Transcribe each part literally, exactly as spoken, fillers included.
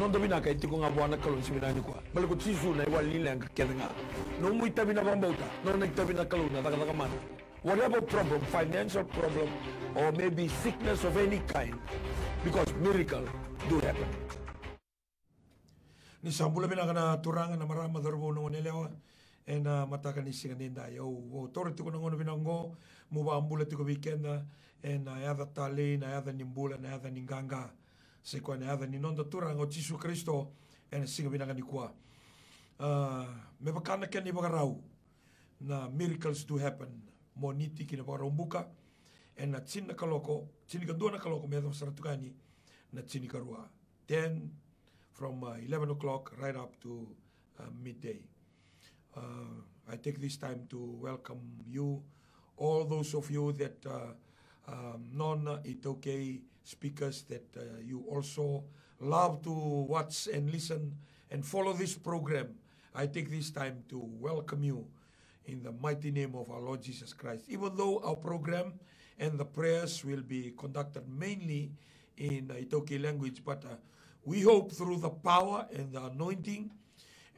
Noda vinaka e tiko ga vua na Kalou ni siga vinaka nikua. Baleta ko Jisu na iwali ni leqa kece ga. Nomu itavi na vakabauta, nona itavi na Kalou na cakacaka mana. Whatever problem, financial problem, or maybe sickness of any kind, because miracle do happen. Ni sa bula vinaka na turaga, na marama, cauravou, na goneyalewa ena mataka ni siga nidai. Au, au taura tiko na gauna vinaka oqo meu vakabula tiko vei keda ena yaca talei, na yaca ni bula, na yaca ni qaqa, se koya na yaca ni noda Turaga o Jisu Karisito ena siga vinaka nikua. A, me vaka na kena ivakarau, na Miracles Do Happen, Moniti ki na Vakaraubuka, ena tini na kaloko, tinikadua na kaloko me yacova sara tu ga yani na tinikarua. Ten, from, uh, eleven o'clock right up to, uh, midday. Uh, I take this time to welcome you, all those of you that, uh, um, non-iTaukei speakers that, uh, you also love to watch and listen and follow this program. I take this time to welcome you in the mighty name of our Lord Jesus Christ. Even though our program and the prayers will be conducted mainly in, uh, iTaukei language, but, uh, we hope through the power and the anointing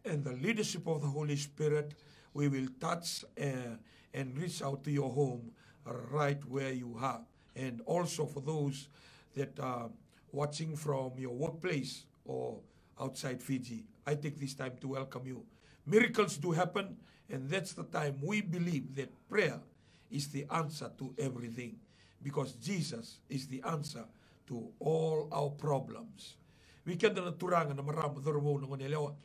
and the leadership of the Holy Spirit, we will touch, uh, and reach out to your home right where you are. And also for those that are watching from your workplace or outside Fiji, I take this time to welcome you. Miracles do happen, and that's the time we believe that prayer is the answer to everything, because Jesus is the answer to all our problems. Vei keda na turaga, na marama, cauravou, na goneyalewa,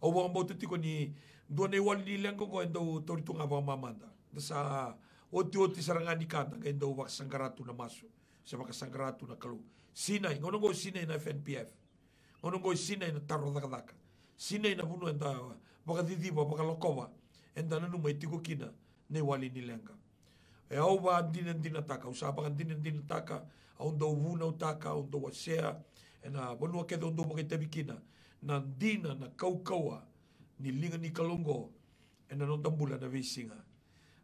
au vakabauta tiko ni dua na iwali ni leqa oqo e dau tauri tu ga vakamamada. Da sa otioti sara ga ni ka da qai dau vakasaqara tu na masu, se vakasaqara tu na Kalou. Sinai, gauna oqo sinai na F N P F. Gauna oqo sinai na taro cakacaka. Sinai na vanua eda vakaciciva, vakalokova, eda nanuma e tiko kina na iwali ni leqa. E au vakadinadinataka, au sa vakadinadinataka, au dau vunautaka, au dau wasea ena vanua kece au dau vakaitavi kina na dina, na kaukauwa ni liga ni Kalou oqo ena noda bula na veisiga.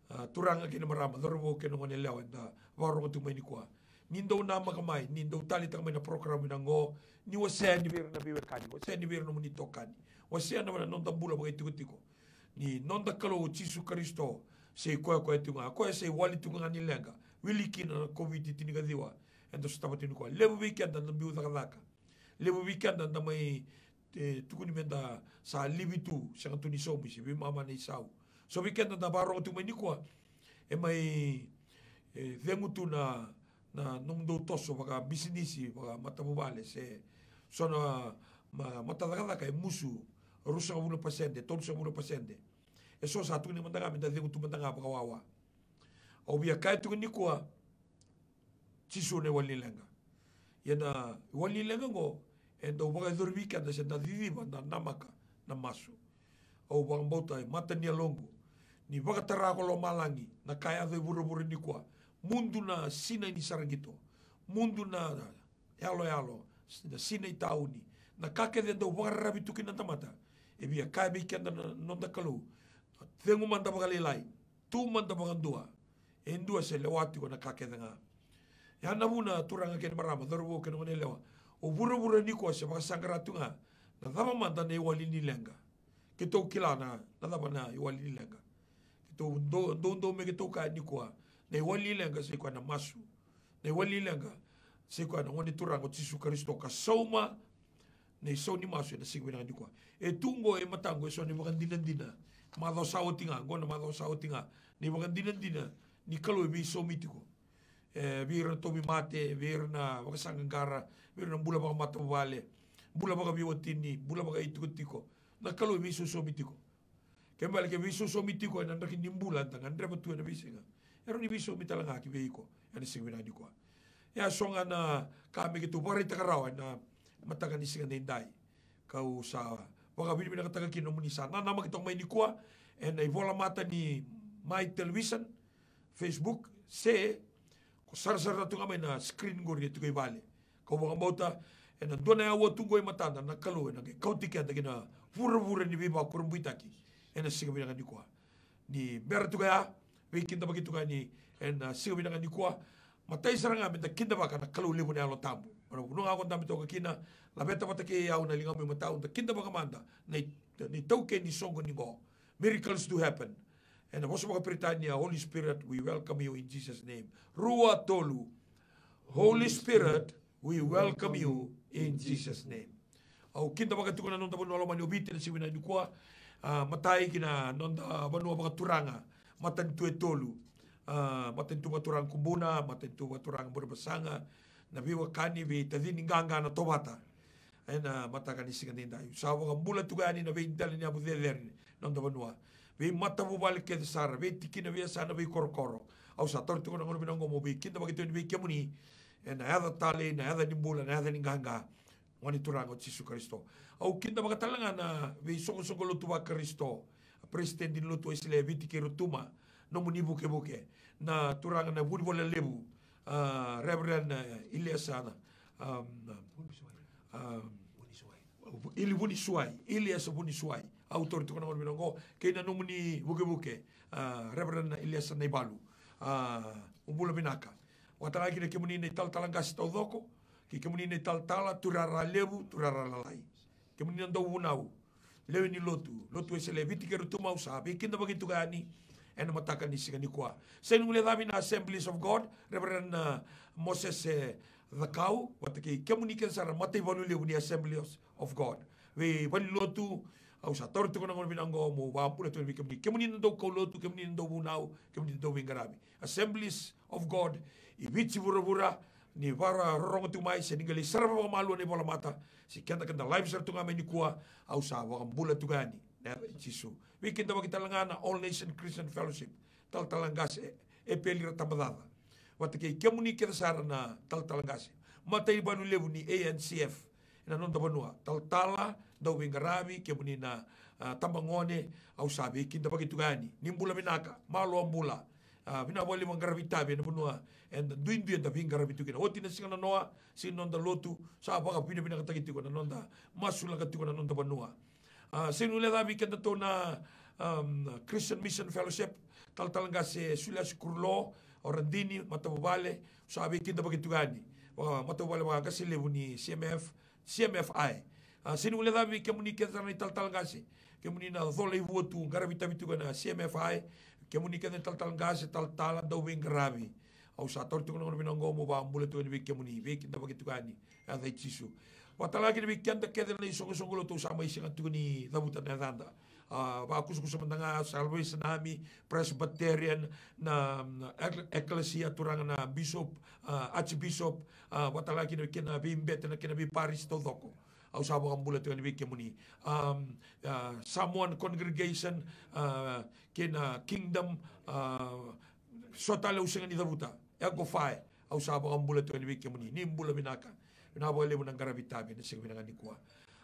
A, turaga kei na marama, cauravou kei na goneyalewa eda vakarogo tu mai nikua, ni dau namaka mai, ni dau taleitaka mai na program vinaka oqo, ni wasea yani vei ira na veiwekani, wasea yani vei ira na nomuni itokani, wasea yani vei ira na noda bula vakaitikotiko. Ni noda Kalou o Jisu Karisito, se i koya koya tiko ga, koya sa iwali tiko ga ni leqa. Wili kina na COVID tinikaciwa eda sotava tiko nikua. Levu vei keda da biu cakacaka. Levu vei keda da mai, e, tukuni meda sa livi tu, sega tu ni saumi se veimama na isau. So vei keda da vakarogo tu mai nikua, e mai, e, cegu tu na, na nomudou toso vakabisinisi, vakamatavuvale, se so na ma, matacakacaka e musu ruasagavulu na pasede, tolusagavulu na pasede. E so sa tukuni mada ga meda cegu tu mada ga vakawawa. Au via kaya tiko nikua, Jisu na iwali ni leqa. Ia na iwali ni leqa oqo e dau vakayacori vei keda se da ciciva, da namaka na masu. Au vakabauta e mata ni yaloqu ni vakatara ko lomalagi na ka e yaco e vuravura nikua. Mudu na sinai ni saraga qito, mudu na yaloyalo, na sinai tauni, na ka kece e dau vakararavi tu kina na tamata. E via kaya vei keda na noda Kalou, cegu mada vakalailai, tu mada vakadua. E dua se lewa tiko na ka kece ga. Ya na vuna, turaga kei na marama, cauravou kei na goneyalewa, o vuravura nikua se vakasaqara tu ga na cava mada na iwali ni leqa. Keitou kila na, na cava na iwali ni leqa. Keitou dou, dou, dou me keitou kaya nikua, na iwali ni leqa sa i koya na masu. Na iwali ni leqa sa i koya na Gone Turaga o Jisu Karisito, ka sauma na isau ni masu ena siga vinaka nikua. E tu oqo e mataqu eso na ivakadinadina. Macawa sa oti ga, oqo na macawa sa oti ga, na ivakadinadina ni Kalou e veisaumi tiko. E, vei ira na tauvimate, vei ira na vakasaqaqara, vei ira na bula vakamatavuvale, bula vakaveiwatini, bula vakaitikotiko, na Kalou e veisaumi tiko. Ke bale ke veisaumi tiko ena draki ni bula eda gadreva tu ena veisiga, e rawa ni veisaumi tale ga ki vei iko ena siga vinaka nikua. E a so ga na ka me keitou vakaraitaka rawa ena mataka ni siga nidai. Kau sa vakavinavinakataka kina nomuni sa nanamaki toka mai nikua ena ivolamata ni Mai Television, Facebook, se ko sarasara tu ga mai na screen qori e tiko i vale. Kau vakabauta ena dua na aua tu qo e matada na Kalou ena qai kauti keda ki na vuravura ni veivakurabuitaki ena siga vinaka nikua. Ni bera tu ga ya, veikidavaki tu ga yani ena siga vinaka nikua. Matai sara ga meda kidavaka na Kalou levu na Yalo Tabu. Ena vanua ga ko dabe toka kina, laveta vata kei au na ligamu imatau, da kidavaka mada na i-, na itaukei ni soqo ni qo. Miracles to happen. Ena vosa vakaperitania, Holy Spirit, we welcome you in Jesus' name. Rua, tolu. Holy Spirit, we welcome you in Jesus' name. Au kidavaka tiko na noda vanua lomani o Viti ena siga vinaka nikua. A, matai ki na noda vanua vakaturaga, matanitu e tolu. A, matanitu vakaturaga Kubuna, matanitu vakaturaga Burebasaga, na veiwekani, veitacini qaqa na Tovata. Ena mataka ni siga nidai, au sa vakabula tiko yani na veidela ni yavu cecere ni noda vanua. Veimatavuvale kece sara, veitikina, veiyasana, veikorokoro. Au sa taura tiko na gauna vinaka oqo meu veikidavaki tiko yani vei kemuni. Ena yaca talei, na yaca ni bula, na yaca ni qaqa. Gone Turaga o Jisu Karisito. Au kidavaka tale ga na veisoqosoqo lotu vaKarisito. A, peresitedi ni lotu Wesele e Viti kei Rotuma. Nomuni vukevuke. Na turaga na vunivola levu. A, Reverend, e, Iliesa, a, a, Ili Vunisuwai, Iliesa Vunisuwai. Au taura tiko na gauna vinaka oqo, kei na nomuni vukevuke, a, Reverend Iliesa Naivalu. A, u bula vinaka. Vakatalega kina kemuni na italatala qase taucoko, kei kemuni na italatala, tuirara levu, tuirara lalai. Kemuni na dauvunau, lewe ni lotu, lotu Wesele e Viti kei Rotuma, au sa veikidavaki tiko yani ena mataka ni siga nikua. Sega ni guilecavi na Assemblies of God, Reverend, a, Moses, e, Cakau, vata kei kemuni kece sara mataivalu levu ni Assemblies of God. Veivalelotu, au sa taura tiko na gauna vinaka oqo meu vakabula tiko yani vei kemuni. Kemuni na daukaulotu, kemuni na dauvunau, kemuni na dauveiqaravi. Assemblies of God i Viti vuravura, ni vakarorogo tiko mai, se ni qai lai sarava vakamalua na ivolamata, se keda, keda live sara tu ga mai nikua, au sa vakabula tiko yani. Ena yaca i Jisu. Veikidavaki tale ga na All Nation Christian Fellowship, talatala qase Epeli Ratabacaca. Vata kei kemuni kece sara na talatala qase, mataivalu levu ni A N C F ena noda vanua. Talatala, dauveiqaravi, kemuni na, a, tabagone, au sa veikidavaki tiko yani. Ni bula vinaka, malo bula. A, vinaka vakalevu na qaravi tavi ena vanua eda duidui, eda veiqaravi tiko kina. Oti na siga nanoa, siga ni noda lotu, sa vakavinavinakataki tiko na noda masulaka tiko na noda vanua. A, sega ni guilecavi kedatou na, am, Christian Mission Fellowship, talatala qase Suliasi Kurulo, o Radini, matavuvale, sa veikidavaki tiko yani. Vaka, matavuvale vakaqase levu ni C M F, C M F I. A, sega ni guilecavi kemuni kece na italatala qase, kemuni na cola i Vua tu, qaravi tavi tiko ena C M F I, kemuni kece na italatala qase, talatala, dauveiqaravi. Au sa taura tiko na gauna vinaka oqo meu vakabula tiko yani vei kemuni, veikidavaki tiko yani. Yaca i Jisu. Vakatalega kina vei keda kece na isoqosoqo lotu au sa mai sega tiko ni cavuta na yacada. A, vakusakusa mada ga, Salvation Army, Presbyterian, na, na ek-, ekalesia, turaga na bishop, a, archbishop, a, vakatalega kina vei kena veibete, na kena veiparisi taucoko. Au sa vakabula tiko yani vei kemuni. Am, a, Samoan congregation, a, kei na Kingdom, a, so tale au sega ni cavuta. Eagle Fire, au sa vakabula tiko yani vei kemuni. Ni bula vinaka. Vinaka vakalevu na qaravi tavi ena siga vinaka nikua.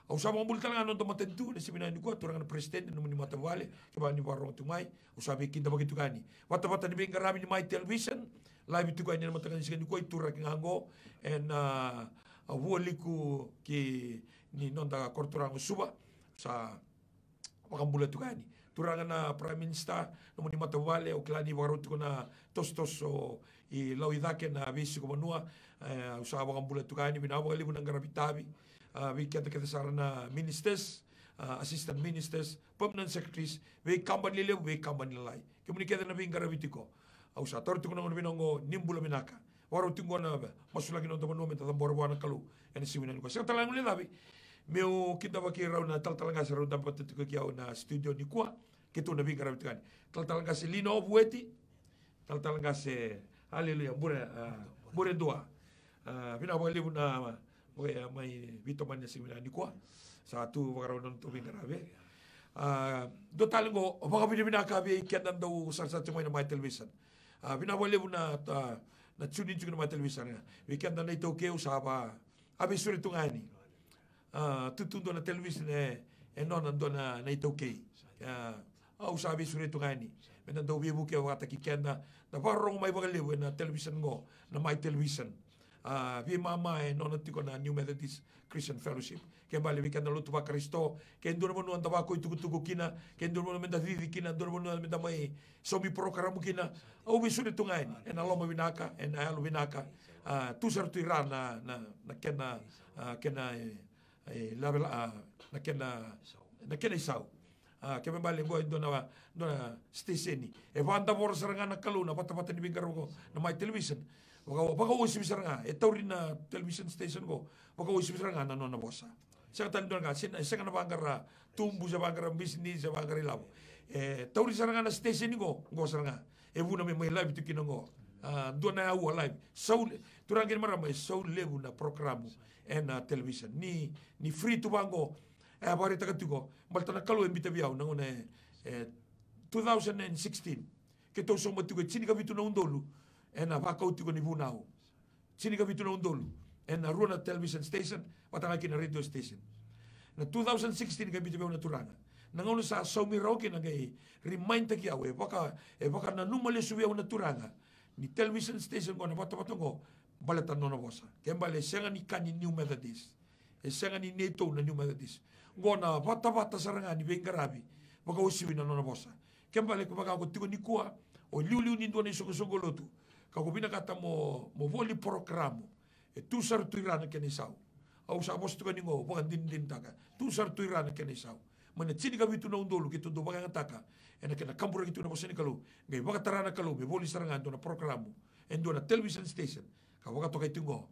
Au sa vakabula tale ga na noda matanitu ena siga vinaka nikua, turaga na president, nomuni matavuvale, kevaka ni vakarorogo tiko mai, au sa veikidavaki tiko yani. Vatavata ni veiqaravi ni Mai Television, live tiko yani ena mataka ni siga nikua, e turaki ga oqo ena, a, vualiku ki ni noda koro turaga o Suva. Sa vakabula tiko yani. Turaga na Prime Minister, nomuni matavuvale, au kila ni vakarau tiko na tosotoso i Lauicake na veisiko vanua, e, au sa vakabula tiko yani, vinaka vakalevu na qaravi tavi, a, vei keda kece sara na ministers, a, assistant ministers, permanent secretaries, veikabani lelevu, veikabani lalai. Kemuni kece na veiqaravi tiko. Au sa taura tiko na gauna vinaka oqo, ni bula vinaka. Vakarau tiko qo na masulaki ni noda vanua meda cabora vua na Kalou ena siga vinaka nikua. Sega tale ga ni guilecavi meu kidavaki rau na talatala qase rau dabe vata tiko kei au ena studio nikua, keitou na veiqaravi tiko yani. Talatala qase Lino Vueti, talatala qase, aleluya, Bure, a, Buredua. A, vinaka vakalevu na, a, mai veitomani ena siga vinaka nikua. Sa tu vakarau na nodatou veiqaravi. A, dua tale qo, vakavinavinaka vei keda dau sarasara tiko mai na Mai Television. A, vinaka vakalevu na, ta, na tune in tiko na Mai Television, e. Vei keda na iTaukei, au sa va, a, veisureti tu ga yani. A, tu tu dua na television e, e nona dua na, na iTaukei. A, au sa veisureti tu ga yani. Me na dau veivuke vakataki keda, na vakarorogo mai vakalevu ena television qo, na Mai Television. A, veimama e nona tiko na New Methodist Christian Fellowship. Ke bale vei keda na lotu vaKarisito, ke dua na vanua da vakoitukutuku kina, ke dua na vanua meda cici kina, dua na vanua meda mai saumi porokaramu kina. Au veisureti tu ga yani ena loma vinaka, ena yalo vinaka. A, tu sara tu i ra na, na, na kena, a, kena, e, e, lavela, a, na kena, na kena isau. A, kena ibalebale qo e dua na, dua na station e vakadavora sara ga na Kalou na vatavata ni veiqaravi qo na Mai Television. Vaka, vakauasivi sara ga, e tauri na television station qo, vakauasivi sara ga na nona vosa. Sega tale dua na ka, se, sega na vaqara tubu, se vaqara bisinisi, se vaqara ilavo. E tauri sara ga na station qo, qo sara ga. E vuna me mai live tu kina qo. A, dua na aua live. Sau, turaga kei na marama, e sau levu na porokaramu ena television. Ni, ni free tu vaqo, e a vakaraitaka tiko, baleta na Kalou e biuta vei au na gauna e, e two thousand and sixteen. Keitou sauma tiko e tinikavitu na udolu ena vakau tiko ni vunau. Tinikavitu na udolu ena rua na television station vata ga kei na radio station. Na two thousand sixteen qai biuta vei au na Turaga. Na gauna sa saumi rawa kina qai remindtaki au, e vaka, e vakananuma lesu vei au na Turaga ni television station qo, na vatavata qo, baleta na nona vosa. Ke bale e sega ni ka ni New Methodist. E sega ni neitou na New Methodist. Qo na vatavata sara ga ni veiqaravi, vakauasivi na nona vosa. Ke bale ko vaka ko tiko nikua, o liuliu ni dua na isoqosoqo lotu, ka ko vinakata mo, mo voli porokaramu, e tu sara tu i ra na kena isau. Au sa vosa tiko yani qo, vakadinadinataka, tu sara tu i ra na kena isau. Mai na tinikavitu na udolu keitou dau vakayagataka ena kena kaburaki tu na vosa ni Kalou, qai vakatara na Kalou me voli sara ga e dua na porokaramu, e dua na television station, ka vakatokai tiko qo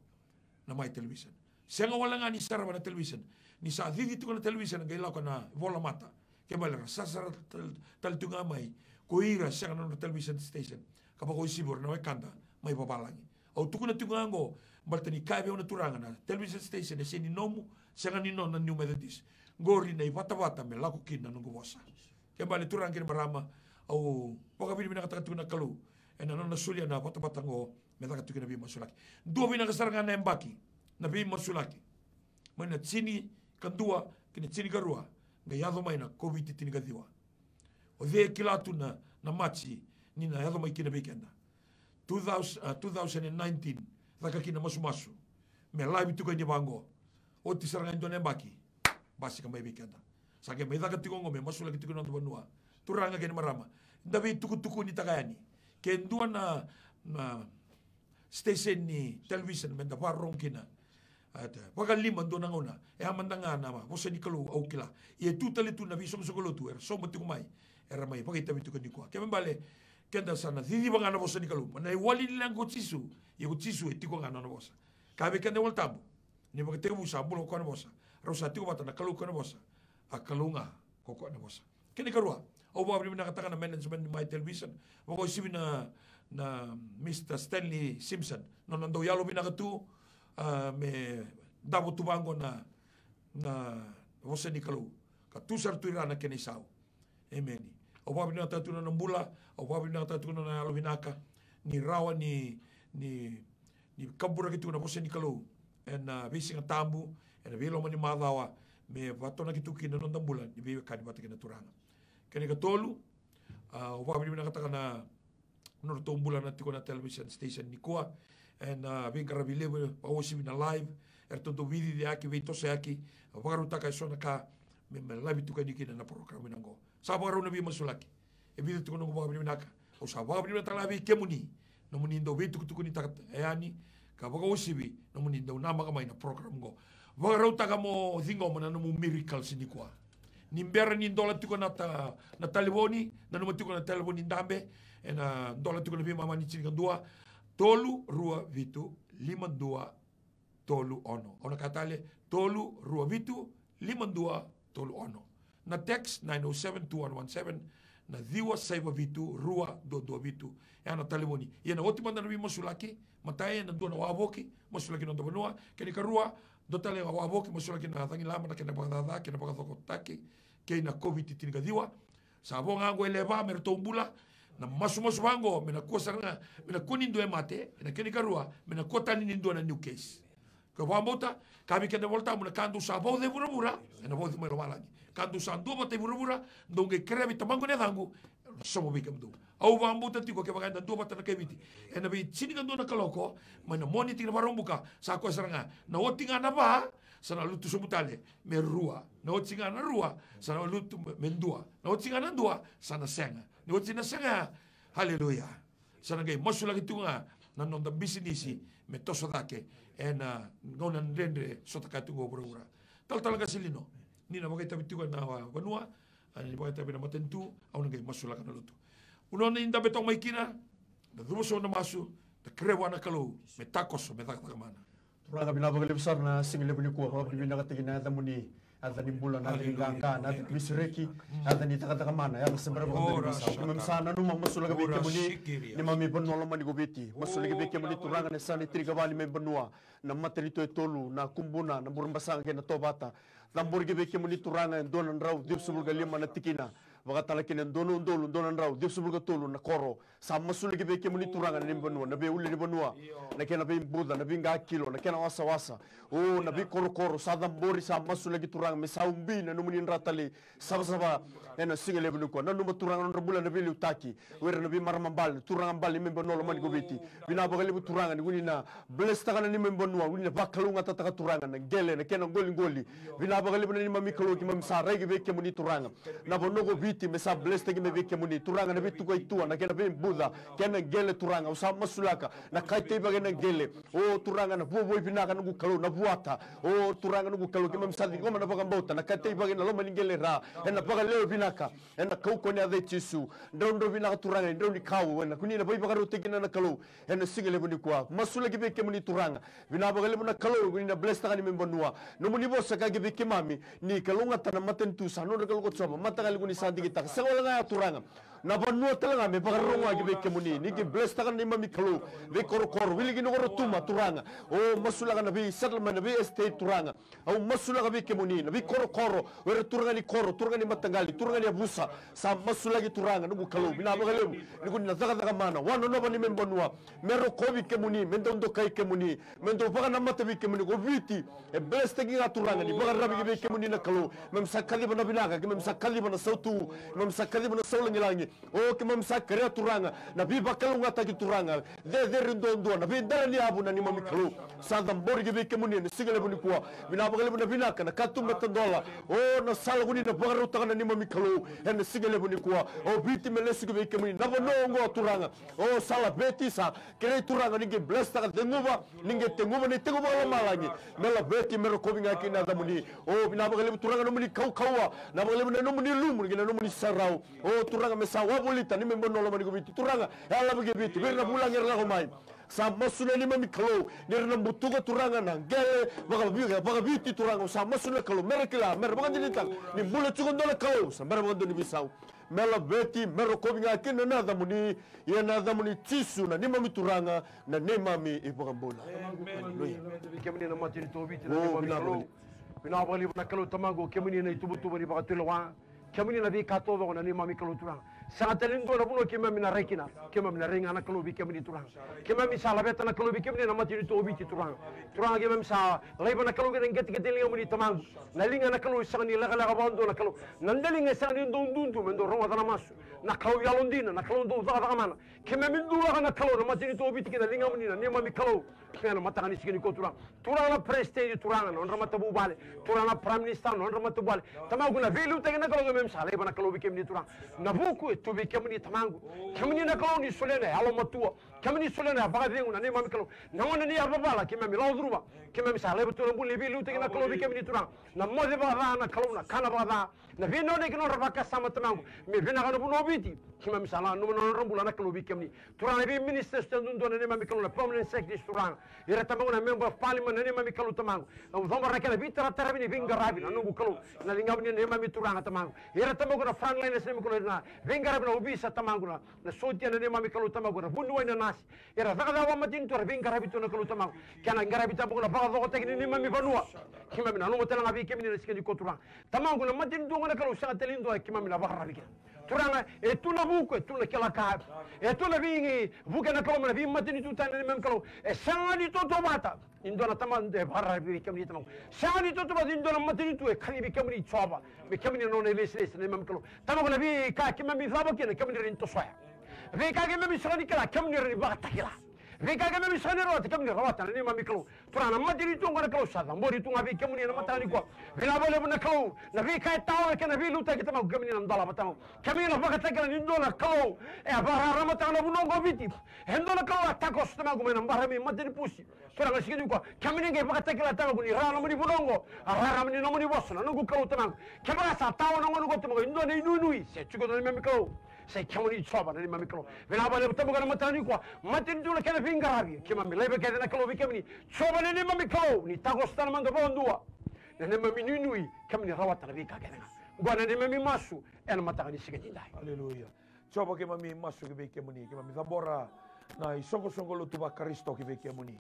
na Mai Television. Sega wale ga ni sarava na television. Ni sa cici tiko na television qai lako na volamata. Ke bale ra sasara tal-, tale tiko ga mai ko ira sega na nodra television station, ka vakauasivi ira na wekada mai vavalagi. Au tukuna tiko ga qo, baleta ni kaya vei au na Turaga, na television station e sega ni nomu, sega ni nona na New Methodist. Qori na ivatavata me lako kina na noqu vosa. Ke bale, turaga kei na marama, au vakavinavinakataka tiko na Kalou ena nona solia na vatavata qo me caka tiko na veimasulaki. Dua vinaka sara ga na yabaki na veimasulaki, mai na tinikadua ki na tinikarua, qai yaco mai na COVID tinikaciwa. O cei e kila tu na, na Maji ni na yaco mai kina vei keda? Two thousand, ah, two thousand and nineteen, caka kina masumasu me live tiko yani vaqo. Oti sara ga e dua na yabaki, basika mai vei keda. Sa qai mai caka tiko qo me masulaki tiko na noda vanua. Turaga kei na marama, da veitukutukunitaka yani. Ke dua na, na station ni television meda vakarorogo kina, a, te vakalima dua na gauna, e a mada ga na vosa ni Kalou, au kila. Ia e tu tale tu na veisoqosoqo lotu era sauma tiko mai, era mai vakaitavi tiko nikua. Kena ibalebale, keda sa na ciciva ga na vosa ni Kalou. Ma na iwali ni leqa ko Jisu, ia ko Jisu e tiko ga na nona vosa. Kaya vei keda na iVolatabu, ni vakatekivu sa bula ko koya na vosa, rau sa tiko vata na Kalou ko koya na vosa, a Kalou ga ko koya na vosa. Kena ikarua, au vakavinavinakataka na management ni Mai Television, vakauasivi na, na Mister Stanley Simpson, nona dau yalovinaka tu, a, me davo tu vaqo na, na vosa ni Kalou, ka tu sara tu i ra na kena isau. Emeni. Au vakavinavinakataka tu na nona bula, au vakavinavinakataka tu na nona yalovinaka, ni rawa ni, ni, ni kaburaki tu na vosa ni Kalou ena veisiga tabu, ena veiloma ni macawa, me vatonaki tu kina na noda bula ni veiwekani vata kei na Turaga. Kena ikatolu, a, au vakavinavinakataka na nodratou bula na tiko na television station nikua, ena, a, veiqaravi levu, vakauasivi na live, eratou dau veiciciyaki, veitosoyaki, vakarautaka eso na ka me, me live tiko yani kina na program vinaka qo. Sa vakarau na veimasulaki. E vica tiko noqu vakavinavinaka. Au sa vakavinavinakataka vei kemuni, nomuni dau veitukutukunitaka yani ka vakauasivi, nomuni dau namaka mai na program qo. Vakarautaka mo ciqoma na nomu miracles nikua. Ni bera ni dola tiko na ta-, na talevoni, nanuma tiko na talevoni dabe, ena dola tiko na veimama ni tinikadua, tolu rua vitu lima dua tolu ono. Au na kaya tale, tolu rua vitu lima dua tolu ono. Na text, nine oh seven two one one seven, na ciwa saiva vitu rua dua dua vitu. E a na talevoni. Ia na oti mada na veimasulaki, matai ena dua na wavoki, masulaki na noda vanua. Kena ikarua, dua tale na wavoki, masulaki na cagilaba, na kena vakacaca kei na vakacokotaki kei na COVID tinikaciwa. Sa vo ga qo e lewe va me ratou bula. Na masumasu vaqo me na kua sara ga, me na kua ni dua e mate, ena kena ikarua, me na kua tani ni dua na new case. Dou vakabauta, ka vei keda na iVolatabu, na ka dou sa vauca e vuravura, ena vauci mai lomalagi. Ka dou sa duavata e vuravura, dou qai kerea vei Tamaqu ena yacaqu, ena sauma vei kemudou. Au vakabauta tiko kevaka eda duavata na kai Viti, ena veitinikadua na kaloko, mai na Moniti ki na Vakaraubuka, sa koya sara ga. Na oti ga na va, sa na lutu sobu tale me rua. Na oti ga na rua, sa na lutu me dua. Na oti ga na dua, sa na sega. Na oti na sega, haleluya. Sa na qai masulaki tu ga na noda bisinisi me toso cake ena gauna dredre sota ka tu qo vuravura. Talatala Qaselino, ni na vakaitavi tiko ena vanua, a, ni vakaitavi na matanitu, au na qai masulaka na lotu. Vanua ni dabe toka mai kina, da cuva sobu na masu, da kerea vua na Kalou me takoso, me cakacaka mana. Turaga, vinaka vakalevu sara na siga levu nikua, vakavinavinakataki na yacamuni, yaca ni bula, na yaca ni qaqa, na yaca ni veisereki, yaca ni cakacaka mana, yaca se bera vakadua ni veisau. Keimami sa nanuma, masulaka vei kemuni, neimami vanua lomani ko Viti. Masulaki vei kemuni Turaga na yasana e tinikava ni neimami vanua, na matanitu e tolu, na Kubuna, na Burebasaga kei na Tovata. Cabori ki vei kemuni Turaga e dua na drau ciwasagavulu ka lima na tikina. Vakatale kina e dua na udolu, dua na drau ciwasagavulu ka tolu na koro. Sa masulaki vei kemuni Turaga na neimami vanua, na veiulunivanua, na kena veibuca, na veiqakilo, na kena wasawasa. O, na veikorokoro, sa cabori, sa masulaki Turaga, me sa ubi na nomuni dra talei savasava ena siga levu nikua. Nanuma Turaga na nodra bula na veiliutaki, o ira na veimarama bale, na turaga bale ni neimami vanua lomani ko Viti. Vinaka vakalevu Turaga ni koni na blesstaka na neimami vanua, koni na vakalougatataka Turaga na qele, na kena qoliqoli. Vinaka vakalevu na neimami Kalou, keimami sa rai ki vei kemuni Turaga. Na vanua ko Viti me sa blesstaki mai vei kemuni Turaga, na veitukai tua, na kena veibuca kei na qele Turaga, au sa masulaka na kateivaki ena qele. O Turaga na vuavuai vinaka noqu Kalou, na vuata. O Turaga noqu Kalou, keimami sa ciqoma na vakabauta, na kateivaki ena loma ni qele ra, ena vakalewe vinaka, ena kaukauwa ni yaca i Jisu. Draudrau vinaka Turaga, e drau ni kau, ena koni na veivakarautaki kina na Kalou. Ena siga levu nikua, masulaki vei kemuni Turaga. Vinaka vakalevu na Kalou, koni na blesstaka neimami vanua. Nomuni vosa ka ki vei keimami, ni kalougata na matanitu, sa nodra Kalou ko Jiova, mataqali koni sa digitaka. Sega wale ga ya Turaga, na vanua tale ga me vakarorogoci vei kemuni, ni ki blesstaka na neimami Kalou. Veikorokoro, wili kina ko Rotuma Turaga. O, masulaka na vei settlement, na vei estate Turaga. Au masulaka vei kemuni na veikorokoro, o ira turaga ni koro, turaga ni mataqali, turaga ni yavusa. Sa masulaki Turaga noqu Kalou, vinaka vakalevu ni koni na cakacaka mana, wanonova neimami vanua. Me rokovi kemuni, me dau dokai kemuni, me dau vakanamata vei kemuni ko Viti. E blesstaki ga Turaga ni vakararavi ki vei kemuni na Kalou. Keimami sa kaciva na vinaka, keimami sa kaciva na sautu, keimami sa kaciva na saulagilagi. O, keimami sa kerea Turaga na veivakalougatataki Turaga, cecere duadua, na veidara ni yavu na neimami Kalou. Sa cabori ki vei kemuni ena siga levu nikua. Vinaka vakalevu na vinaka, na katuba tadola. O, na sala koni na vakarautaka na neimami Kalou ena siga levu nikua. O Viti me lesu ki vei kemuni, na vanua oqo Turaga. O, sa laveti, sa kerei Turaga ni qai blesstaka, ceguva, ni qai teguva, ni teguva lomalagi. Me laveti, me rokovi ga kina na yacamuni. O, vinaka vakalevu Turaga nomuni kaukauwa, vinaka vakalevu na nomuni lumu, ni kei na nomuni sarau. O Turaga, me sa wavolita neimami vanua lomani ko Viti Turaga, e a lave ki Viti, vei ira na vulagi era lako mai. Sa masu na neimami Kalou, ni ra na butuka Turaga na qele vakavi-, vakaviti Turaga, au sa masu na Kalou, me ra kila, me ra vakadinadinataka ni bula tiko dua na Kalou, sa bera vakadua ni veisau. Me laveti, me rokovi ga kina na yacamuni, ia na yacamuni Jisu, na neimami Turaga, na neimami iVakabula. Emeni. Aleluya. Vei kemuni na matanitu o Viti, na neimami Kalou. Vinaka vakalevu na Kalou Tamaqu, kemuni na ituvatuva ni vakatulewa. Kemuni na veika taucoko na neimami Kalou Turaga. Sega tale ni dua na vanua keimami na rai kina. Keimami na rai ga na Kalou vei kemuni Turaga. Keimami sa laveta na Kalou vei kemuni na matanitu o Viti Turaga. Turaga keimami sa laiva na Kalou kei na qeteqete ni ligamuni Tamaqu. Na liga na Kalou e sega ni lekaleka vakadua na Kalou. Na daliga e sega ni dau dudu me dau rogoca na masu. Na Kalou yalodina, na Kalou dau cakacaka mana. Keimami dulaka na Kalou na matanitu o Viti ki na ligamuni na neimami Kalou. Kei na mataka ni siga nikua Turaga. Turaga na president Turaga na nodra matavuvale. Turaga na prime minister na nodra matavuvale. Tamaqu na veiliutaki na Kalou keimami sa laiva na Kalou vei kemuni Turaga. Na vuku e tu vei kemuni Tamaqu. Kemuni na Kalou ni solia na yalomatua. Kemuni solia na vakacegu na neimami Kalou. Na gauna ni yavavala keimami lako curuma. Keimami sa laiva tu na bula ni veiliutaki na Kalou vei kemuni Turaga. Na moce vakaca na Kalou na kana vakaca. Na veinanumi kei na nodra vakasama Tamaqu. Me vinaka na vanua o Viti. Keimami sa nanuma na nodra bula na Kalou vei kemuni. Turaga na vei ministers duadua na neimami Kalou na permanent secretaries Turaga. Ira Tamaqu na member of parliament na neimami Kalou Tamaqu. Na ucobara na kena veitarataravi ni veiqaravi na noqu Kalou. Na ligamuni na neimami Turaga Tamaqu. Ira Tamaqu na frontliners na neimami Kalou na veiqaravi na ovisa Tamaqu na, na sotia na neimami Kalou Tamaqu na vuniwai na nasi. Era cakacaka vakamatanitu era veiqaravi tu na Kalou Tamaqu. Kei na qaravi Tamaqu na vakacokotaki ni neimami vanua. Keimami nanuma tale ga vei kemuni na siga nikua Turaga. Tamaqu na matanitu oqo na Kalou sega tale ni dua keimami na vakararavi kina. Turaga, e tu na vuku, e tu na kila ka, e tu na veivuke na Kalou mai na veimatanitu tani, na neimami Kalou. E sega ni tautauvata ni dua na tamata e vakararavi vei kemuni, Tamaqu. Sega ni tautauvata ni dua na matanitu e kacivi kemuni, Jiova, me kemuni na nona ilesilesi, na neimami Kalou. Tamaqu, na veika keimami cava kina, kemuni rawa ni tosoya. Veika keimami sega ni kila, kemuni rawa ni vakatakila. Veika keimami sega ni rawata, kemuni rawata, na neimami Kalou. Turaga, na matanitu oqo, na Kalou, sa cabori tu ga vei kemuni ena mataka nikua. Vinaka vakalevu, na Kalou, na veika e tawa kei na veiliutaki, Tamaqu, kemuni na dolava, Tamaqu. Kemuni na vakatakila ni dua na Kalou e vakararamataka na vanua oqo o Viti. E dua na Kalou a takoso, Tamaqu, mai na bara mai matanipusi. Turaga, siga nikua, kemuni qai vakatakila, Tamaqu, ni rawa na nomuni vanua oqo, a rarama ni nomuni vosa, na noqu Kalou, Tamaqu. Kevaka sa tawa na gauna oqo, Tamaqu, e dua na inuinui, se tiko na neimami Kalou. Sa i kemuni, Jiova, na neimami Kalou. Vinaka vakalevu, Tamaqu, ena mataka nikua. Matanitu na kena veiqaravi, keimami laiva kece, na Kalou, vei kemuni, Jiova, na neimami Kalou, ni takoso tale mada vakadua na neimami nuinui, kemuni rawata na veika kece ga. Oqo na neimami masu ena mataka ni siga nidai. Aleluya. Jiova, keimami masu ki vei kemuni, keimami cabora na isoqosoqo lotu vaKarisito ki vei kemuni.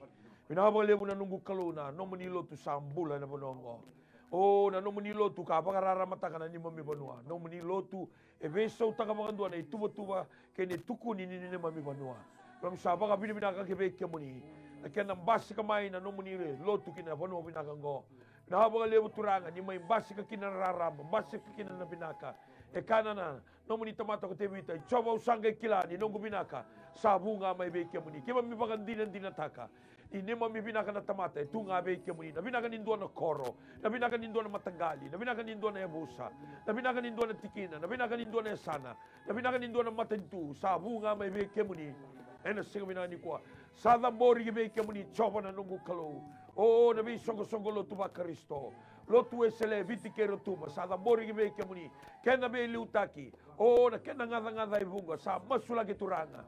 Vinaka vakalevu, na noqu Kalou, na nomuni lotu sa bula ena vanua oqo. O, na nomuni lotu ka vakararamataka na neimami vanua. Nomuni lotu e veisautaka vakadua na ituvatuva kei na itukuni ni neimami vanua. Keimami sa vakavinavinaka ki vei kemuni na kena basika mai na nomuni lotu ki na vanua vinaka oqo. Vinaka vakalevu, Turaga, ni mai basika kina na rarama, basika kina na vinaka. E kaya na nomuni tamata ko Tevita, Jiova, au sa qai kila ni noqu vinaka sa vu ga mai vei kemuni. Keimami vakadinadinataka ni neimami vinaka na tamata e tu ga vei kemuni. Na vinaka ni dua na koro, na vinaka ni dua na mataqali, na vinaka ni dua na yavusa, na vinaka ni dua na tikina, na vinaka ni dua na yasana, na vinaka ni dua na matanitu, sa vu ga mai vei kemuni. Ena siga vinaka nikua, sa cabori ki vei kemuni, Jiova, na noqu Kalou. O, na veisoqosoqo lotu vaKarisito, lotu Wesele e Viti kei Rotuma, sa cabori ki vei kemuni. Kena veiliutaki, o, na kena gacagaca e vuqa, sa masulaki, Turaga.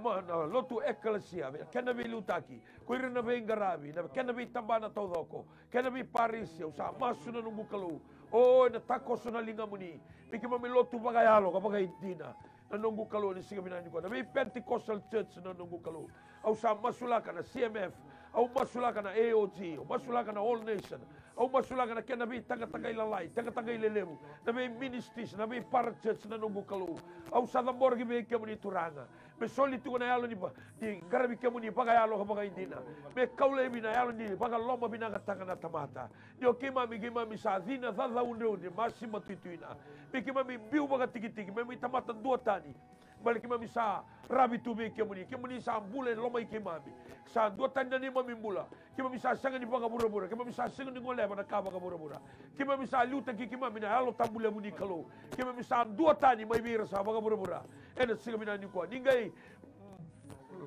Ma, na lotu ekalesia, kena veiliutaki, ko ira na veiqaravi, na kena veitabana taucoko, kena veiparisi, au sa masu, na noqu Kalou. O, ena takoso na ligamuni, me keimami lotu vakayalo ka vakaidina, na noqu Kalou, ena siga vinaka nikua. Na veiPentecostal church, na noqu Kalou, au sa masulaka na C M F, au masulaka na A O G, au masulaka na All Nation, au masulaka na kena veitaqataqai lalai, taqataqai lelevu, na veiministries, na veiparachurch, na noqu Kalou. Au sa cabora ki vei kemuni, Turaga, me soli tiko na yalo ni va-, ni qaravi kemuni vakayalo ka vakaidina. Me kau laivi na yalo ni vakalomavinakataka na tamata. Ni o keimami, keimami sa cina, cacaudreudre, masi, matuituina. Me keimami biu vakatikitiki, me keimami tamata duatani. Baleta keimami sa ravi tu vei kemuni, kemuni sa bula e loma i keimami. Sa duatani na neimami bula. Keimami sa sega ni vakavuravura, keimami sa sega ni goleva na ka vakavuravura. Keimami sa liutaki keimami na Yalo Tabu levu ni Kalou. Keimami sa duatani mai vei ira sa vakavuravura. Ena siga vinaka nikua, ni qai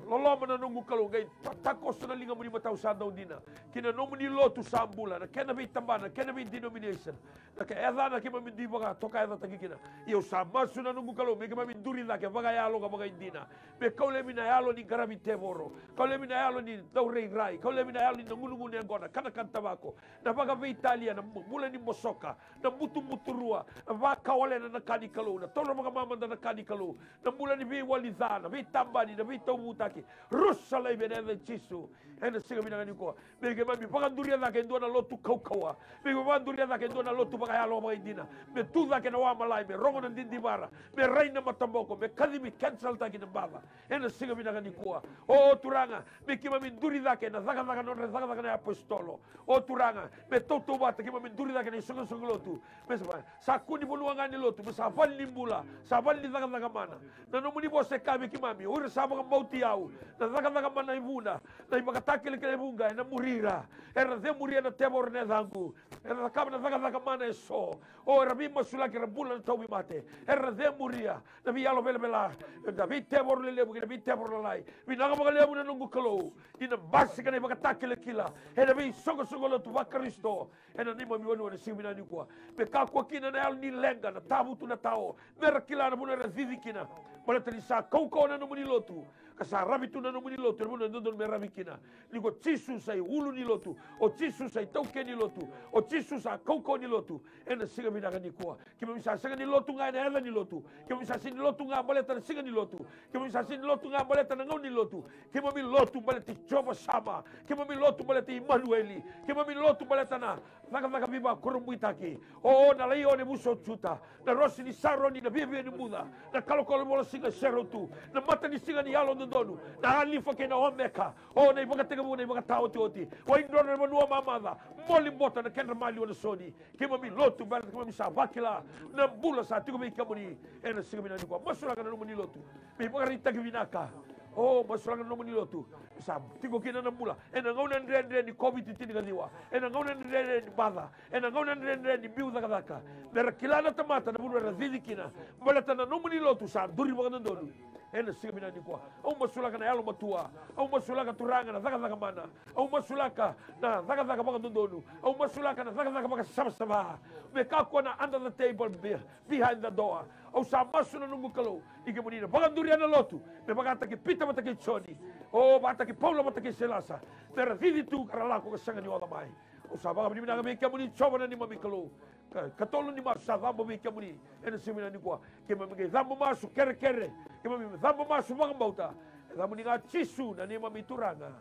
loloma, na noqu Kalou, qai ta-, takoso na ligamuni matau sa dau dina ki na nomuni lotu sa bula, na kena veitabana, na kena veidenomination, na ke-, yacana keimami dui vakatokayacataki kina. Ia au sa masu, na noqu Kalou, me keimami duri cake vakayalo ka vakaidina. Me kau laivi na yalo ni qaravi tevoro, kau laivi na yalo ni daurairai, kau laivi na yalo ni na gunugunu yaqona, kanakana tavako, na vakaveitalia, na bu-, bula ni bosoka, na butubuturua, na vakawalena na ka ni Kalou, na taura vakamamada na ka ni Kalou, na bula ni veiwali ca, na veitabani, na veitauvutaki. Rusa laivi ena yaca i Jisu. Ena siga vinaka nikua, me keimami vakaduria cake e dua na lotu kaukauwa. Me keimami vakaduria cake e dua na lotu vakayalo vakaidina. Me tu cake na wamalai, me rogo na didivara, me rai na mataboko, me kacivi, cancel-taki na baca. Ena siga vinaka nikua, o Turaga, me keimami duri cake na cakacaka, nodra cakacaka na apositolo. O Turaga, me tautauvata keimami duri cake na isoqosoqo lotu. Me sa, sa kua ni vanua ga ni lotu, me sa vale ni bula, sa vale ni cakacaka mana. Na nomuni vosa e kaya vei keimami, o ira sa vakabauti au, na cakacaka mana e vuqa, na ivakatakilakila e vuqa ena muri ira. Era cemuria na tevoro ena yacaqu. Era cakava na cakacaka mana eso. O, era veimasulaki, era bula na tauvimate. Era cemuria na veiyalo velavela, na veitevoro lelevu kei na veitevoro lalai. Vinaka vakalevu, na noqu Kalou, ni na basika na ivakatakilakila ena veisoqosoqo lotu vaKarisito ena neimami vanua ena siga vinaka nikua. Me kakua kina na yalo ni leqa, na tavutu, na tao, me ra kila na vanua era cici kina. Baleta ni sa kaukauwa na nomuni lotu, ka sa ravi tu na nomuni lotu ena vanua e dodonu me ravi kina. Ni ko Jisu sa iulu ni lotu, o Jisu sa itaukei ni lotu, o Jisu sa kaukauwa ni lotu. Ena siga vinaka nikua, keimami sa sega ni lotu ga ena yaca ni lotu. Keimami sa sega ni lotu ga baleta na siga ni lotu. Keimami sa sega ni lotu ga baleta na gauna ni lotu. Keimami lotu baleta i Jiova Sama. Keimami lotu baleta i Imanueli. Keimami lotu baleta na cakacaka veivakurabuitaki. O, na laione vuso o Juta, na rosi ni Saroni, na viavia ni buca, na kalokalo ni vola siga e serau tu, na mata ni siga ni yalododonu, na Alifa kei na Omeka. O, na ivakatekivu, na ivakataotioti, o idrona na vanua mamaca, moli bota na kedra maliwa na soni. Keimami lotu baleta keimami sa vakila na bula sa tiko vei kemuni ena siga vinaka nikua. Masulaka na nomuni lotu me ivakaraitaki vinaka. O, masulaka na nomuni lotu. Sa tiko kina na bula ena gauna dredre ni COVID tinikaciwa, ena gauna dredre ni baca, ena gauna dredre ni biu cakacaka. Mera kila na tamata na vanua era cici kina baleta na nomuni lotu sa duri vakadodonu. Ena siga vinaka nikua, au masulaka na yalomatua. Au masulaka, Turaga, na cakacaka mana. Au masulaka na cakacaka vakadodonu. Au masulaka na cakacaka vakasavasava. Me kakua na under the table, be-, behind the door. Au sa masu na noqu Kalou, ni kemuni na vakaduria na lotu me vakataki Pita vata kei Joni, o, vakataki Paula vata kei Sailasa, mera cici tu ka ra lako ka sega ni oca mai. Au sa vakavinavinaka vei kemuni, Jiova na neimami Kalou. Ka, katolu ni masu sa cabo vei kemuni ena siga vinaka nikua. Keimami qai cabo masu kerekere, keimami cabo masu vakabauta. E yacamuni ga, Jisu, na neimami Turaga,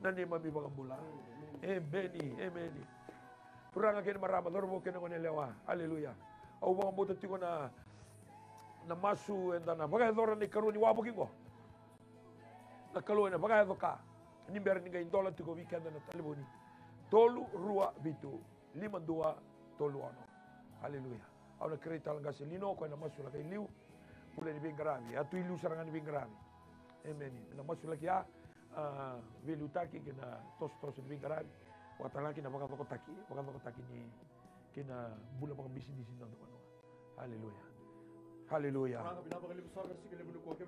na neimami iVakabula. Emeni, emeni. Turaga kei na marama, cauravou kei na goneyalewa. Aleluya. Au vakabauta tiko na, na masu eda na vakayacora na ikarua ni wavoki qo. Na Kalou ena vakayaco ka ni bera ni qai dola tiko vei keda na talevoni: tolu rua vitu, lima dua tolu ono. Aleluya. Au na kerei tale qase Lino, koya na masulaka i liu. Bula ni veiqaravi, a tu i liu sara ga ni veiqaravi. Emeni. Na masulaki ya, a, veiliutaki kei na tosotoso ni veiqaravi. Vakatalega kina vakacokotaki, vakacokotaki ni kei na bula vakabisinisi ni noda vanua. Aleluya. Aleluya.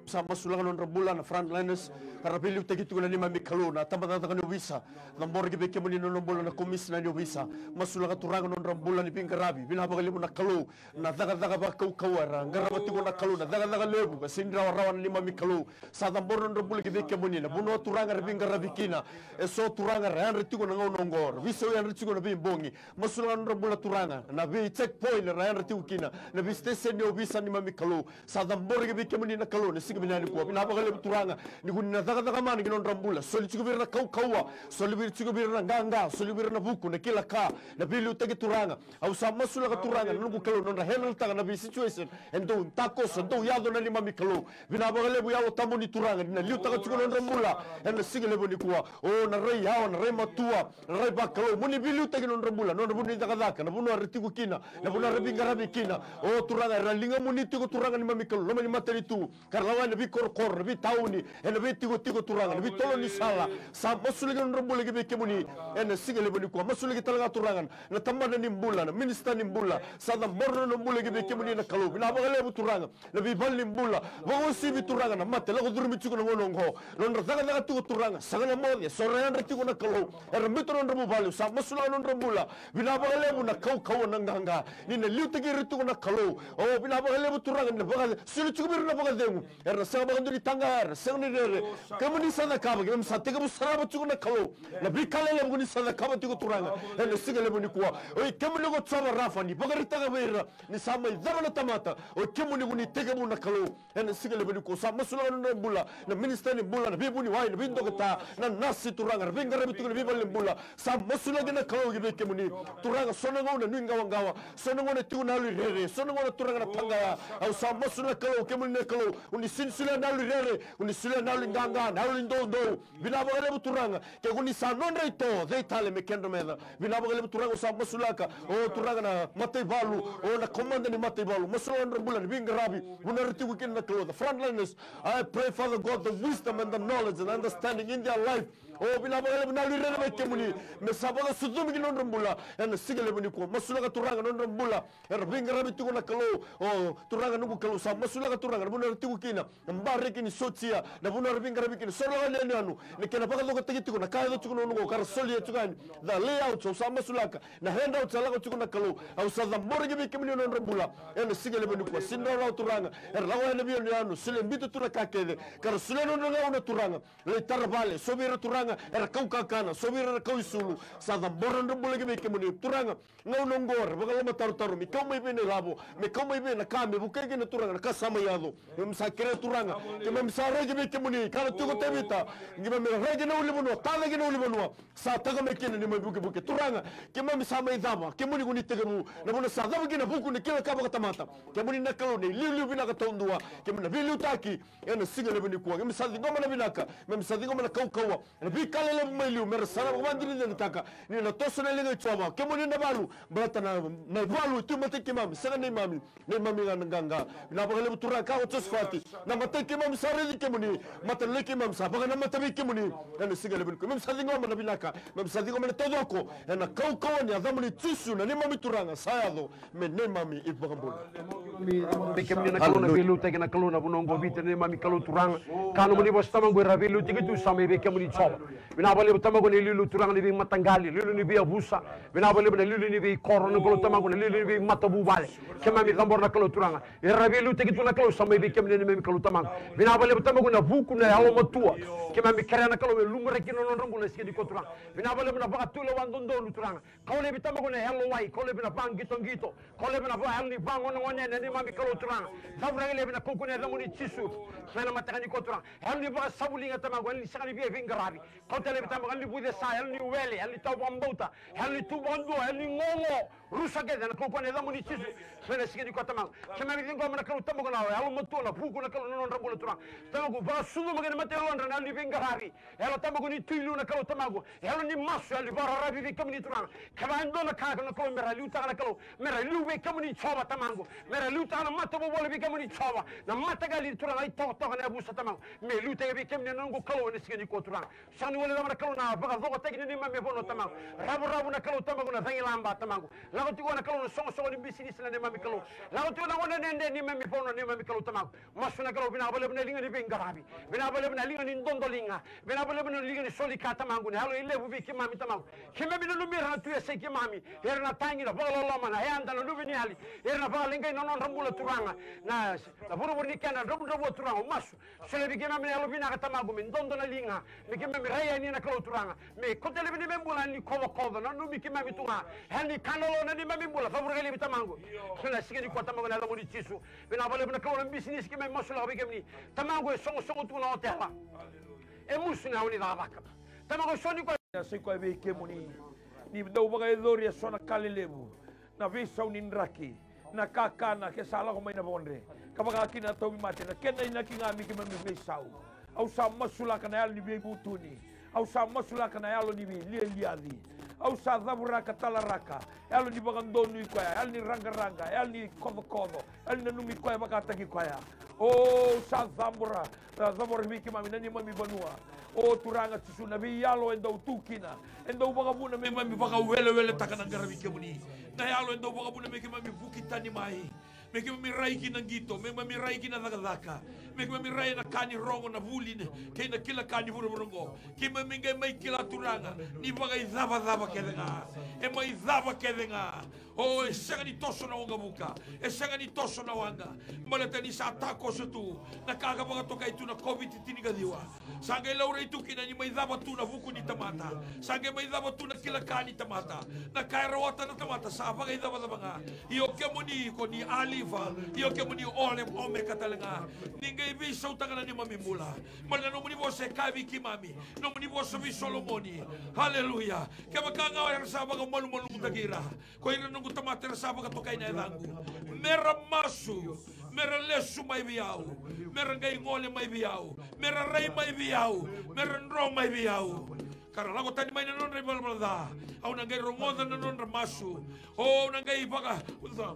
Sa masulaka nodra bula na frontliners, ka ra veiliutaki tiko na neimami Kalou, na tabacakacaka ni ovisa. Cabora ki vei kemuni na nodra bula na komisina ni ovisa. Masulaka, Turaga, nodra bula ni veiqaravi. Vinaka vakalevu na Kalou, na cakacaka vakaukauwa era qarava tiko na Kalou, na cakacaka levu ka sega ni rawarawa na neimami Kalou. Sa cabora nodra bula ki vei kemuni na vanua, Turaga, era veiqaravi kina. Eso, Turaga, era yadra tiko na gauna oqo, ra veisau yadra tiko na veibogi. Masulaka nodra bula, Turaga, na vei checkpoint era yadra tiko kina, na vei station ni ovisa, neimami Kalou. Sa cabora ki vei kemuni na Kalou na siga vinaka nikua. Vinaka vakalevu, Turaga, ni koni na cakacaka mana ki nodra bula. Soli tiko vei ira na kaukauwa, soli vei, tiko vei ira na qaqa, soli vei ira na vuku, na kila ka, na veiliutaki, Turaga. Au sa masulaka, Turaga, na noqu Kalou, nodra handle-taka na vei situation e dau takoso, e dau yaco, na neimami Kalou. Vinaka vakalevu, Yalo Tabu ni Turaga, ni na liutaka tiko nodra bula ena siga levu nikua. O, na rai yawa, na rai matua, na rai vakalou, mo ni veiliutaki nodra bula, nodra vanua ni cakacaka, na vanua era tiko kina, na vanua era veiqaravi kina. O, Turaga, era ligamuni tiko, Turaga, neimami Kalou, loma ni matanitu, ka ra lako ena veikorokoro, na veitauni, ena veitikotiko, Turaga, na veitolo ni sala. Sa masulaki nodra bula ki vei kemuni ena siga levu nikua. Masulaki talega, Turaga, na tabana ni bula, na minisita ni bula. Sa cabora nodra bula ki vei kemuni na Kalou. Vinaka vakalevu, Turaga, na veivale ni bula. Vakauasivi, Turaga, na mate lako curumi tiko na gauna oqo, nodra cakacaka tiko, Turaga, sega na moce, so ra yadra tiko na Kalou. Era biuta nodra vuvale, au sa masulaka nodra bula. Vinaka vakalevu na kaukauwa, na qaqa, ni na liutaki ira tiko na Kalou. O, vinaka vakalevu, Turaga, ni na vakasoli tiko vei ira na vakacegu. Era na sega vakadua ni taqaya, era na sega ni rere. Kemuni sa cakava, keimami sa tekivu sarava tiko na Kalou na veika lelevu ko ni sa cakava tiko, Turaga, ena siga levu nikua. O i kemuni ko Jiova Rafa, ni vakaraitaka vei ira ni sa mai cava na tamata. O i kemuni ko ni tekivu na Kalou ena siga levu nikua. Sa masulaka nodra bula na minisita ni bula, na veivuniwai, na veidokota, na nasi, Turaga, na veiqaravi tiko na veivale ni bula. Sa masulaki na Kalou ki vei kemuni, Turaga, so na gauna nuiqawaqawa, so na gauna tiko na yalo i rere, so na gauna, Turaga, na taqaya. Au sa masulaka, Kalou, kemuni na Kalou, ko ni sega ni solia na yalo i rere, ko ni solia na yalo i qaqa, na yalo i doudou. Vinaka vakalevu, Turaga, ke ko ni sa nodra ito, cei tale me kedra meca? Vinaka vakalevu, Turaga, au sa masulaka, o, Turaga, na mataivalu, o, na komada ni mataivalu. Masulaka nodra bula na veiqaravi, vanua era tiko kina na Kalou, the frontliners. I pray, Father God, the wisdom and the knowledge and understanding in their life. O, vinaka vakalevu na yalo i rere vei kemuni me sa vakasucumi ki nodra bula ena siga levu nikua. Masulaka, Turaga, nodra bula era veiqaravi tiko na Kalou. O, Turaga, noqu Kalou, sa masulaka, Turaga, na vanua era tiko kina, na bareki ni sotia, na vanua era veiqaravi kina, so na lako yanuyanu, ni kena vakacokotaki tiko na ka e yaco tiko na gauna oqo, ka ra solia tiko yani. The layout, au sa masulaka na handouts era lako tiko na Kalou. Au sa cabora ki vei kemuni nodra bula ena siga levu nikua. Sega ni rawarawa, Turaga, era lako yani veiyanuyanu, solia, biuta tu na ka kece, ka ra solia nodra gauna, Turaga, lai tara vale, so vei ira, Turaga, era kau kakana, so vei ira era kau isulu. Sa cabora na nodra bula ki vei kemuni Turaga. Gauna oqo era vakalomatarotaro me kau mai vei na ilavo, me kau mai vei na ka me vukei kina Turaga na ka sa mai yaco. Keimami sa kerea Turaga, keimami sa reki vei kemuni, ka na tiko Tevita. Keimami reki na ulunivanua, tacaki na ulunivanua. Sa taka mai kina neimami vukevuke Turaga. Keimami sa mai cava, kemuni ko ni tekivu, na vanua sa cava kina vuku ni kila ka vakatamata. Kemuni na Kalou na iliuliu vinaka taudua. Keimami na veiliutaki ena siga levu nikua. Keimami sa ciqoma na vinaka, keimami sa ciqoma na kaukauwa, na veika lelevu mai liu, mera sa na vakavakadinadinataka ni na toso na liga i Jiova. Kemuni na valu, baleta na, na ivalu e tu mata keimami, sega neimami, neimami ga na qaqa. Vinaka vakalevu Turaga, ka o Josefati, na matai keimami sa raici kemuni, mata na laki keimami sa vakanamata vei kemuni. Ena siga levu nikua keimami sa ciqoma na vinaka, keimami sa ciqoma na taucoko ena kaukauwa ni yacamuni Jisu na neimami Turaga sa yaco me neimami iVakabula. Vei kemuni na Kalou na veiliutaki, na Kalou na vanua oqo Viti, na neimami Kalou Turaga. Ka nomuni vosa Tamaqu era veiliutaki tu sa mai vei kemuni Jiova. Vinaka vakalevu Tamaqu na iliuliu Turaga ni veimataqali, iliuliu ni veiyavusa. Vinaka vakalevu na iliuliu ni veikoro na Kalou Tamaqu, na iliuliu ni veimatavuvale. Keimami cabora na Kalou Turaga. Era veiliutaki tu na Kalou sa mai vei kemuni na neimami Kalou Tamaqu. Vinaka vakalevu Tamaqu na vuku na yalomatua. Keimami kerea na Kalou me lumu ira kina na nodra bula ena siga nikua Turaga. Vinaka vakalevu na vakatulewa dodonu Turaga. Kau laivi Tamaqu na yalowai, kau laivi na vaqitoqito, kau laivi na va, yalo ni vagonegone na neimami Kalou Turaga. Cavuraki laivi na kaukauwa ni yacamuni Jisu. Ena mataka nikua Turaga. Yalo ni vakasavuliga Tamaqu, yalo ni sega ni via veiqaravi. Kau tale laivi Tamaqu, yalo ni vucesa, yalo ni wele, yalo ni tawa vakabauta, yalo ni tu vakadua, yalo ni gogo. Rusa kece ena kaukauwa ni yacamuni Jisu. Ena siga nikua Tamaqu. Keimami ciqoma na Kalou Tamaqu na yalomatua na vuku na Kalou na nodra bula Turaga. Tamaqu vakasucuma kei na mata yalodra na yalo ni veiqaravi. Yalo Tamaqu ni tu i liu na Kalou Tamaqu. Yalo ni masu, yalo ni vakararavi vei kemuni Turaga. Kevaka e dua na ka na Kalou mera liutaka na Kalou. Mera liu vei kemuni Jiova Tamaqu. Mera liutaka na matavuvale vei kemuni Jiova. Na mataqali Turaga itokatoka na yavusa Tamaqu. Me liutaki vei kemuni na noqu Kalou ena siga nikua Turaga. Sega ni wale cava na Kalou na vakacokotaki na neimami vanua Tamaqu. Ravuravu na Kalou Tamaqu na cagilaba Tamaqu. Lako tiko na Kalou na soqosoqo ni bisinisi na neimami Kalou. Lako tiko na gone dredre neimami vanua neimami Kalou Tamaqu. Masu na Kalou vinaka vakalevu na liga ni veiqaravi. Vinaka vakalevu na liga ni dodoliga. Vinaka vakalevu na liga ni soli ka Tamaqu na yalo e levu vei keimami Tamaqu. Keimami nanumi ira na tu e yasai keimami. Ira na tagi na vakaloloma na yada na luveniyali. Ira na vakaleqai na nodra bula Turaga. Na, na vuravura ni kena dravudravua Turaga masu. Solia vei keimami na yalo vinaka Tamaqu me dodo na liga. Me keimami rai yani na Kalou Turaga. Me kauta laivi neimami bula ni kocokoco nanumi keimami tu ga. Yalo ni kana lo na neimami bula cavuraki laivi Tamaqu. Ena siga nikua Tamaqu na yacamuni Jisu. Vinaka vakalevu na Kalou na bisinisi keimami masulaka vei kemuni. Tamaqu e sogosogo tu na otela. E musu na yau ni cakacaka. Tamaqu e so ni koya. Sa i koya vei kemuni. Ni dau vakayacori e so na ka lelevu. Na veisau ni draki. Na kakana ke sa lako mai na vodre. Ka vaka kina na tauvimate na kena inaki ga me keimami veisau. Au sa masulaka na yalo ni veivutuni. Au sa masulaka na yalo ni veilialiaci. Au sa cavuraka talaraka. Yalo ni vakadonui koya, yalo ni raqaraqa, yalo ni kocokoco, yalo ni nanumi koya vakataki koya. O sa cabora, sa cabora vei keimami na neimami vanua. O Turaga Jisu na veiyalo e dau tu kina. E dau vakavuna me keimami vakaweleweletaka na qaravi kemuni. Na yalo e dau vakavuna me keimami vuki tani mai. Me keimami rai ki na qito, me keimami rai ki na cakacaka, me keimami rai ena ka ni rogo na vuli kei na kila ka ni vuravura oqo. Keimami qai mai kila Turaga ni vakaicavacava kece ga. E mai cava kece ga. O e sega ni toso na waqavuka, e sega ni toso na waqa. Baleta ni sa takoso tu na ka ka vakatokai tu na COVID tinikaciwa. Sa qai laurai tu kina ni mai cava tu na vuku ni tamata. Sa qai mai cava tu na kila ka ni tamata. Na ka e rawata na tamata sa vakaicavacava ga. Io kemuni ko ni Alifa, io kemuni Ole, Omeka tale ga. Ni qai veisautaka na neimami bula. Mai na nomuni vosa e kaya vei keimami. Nomuni vosa vei Solomoni. Aleluya. Kevaka ga era sa vakamalumalumutaki ira. Ko ira na noqu tamata era sa vakatokai na yacaqu. Mera masu, mera lesu mai vei au, mera qai gole mai vei au, mera rai mai vei au, mera dro mai vei au. Ka ra lako tani mai na nodra ivalavala ca. Au na qai rogoca na nodra masu. O, au na qai vaka,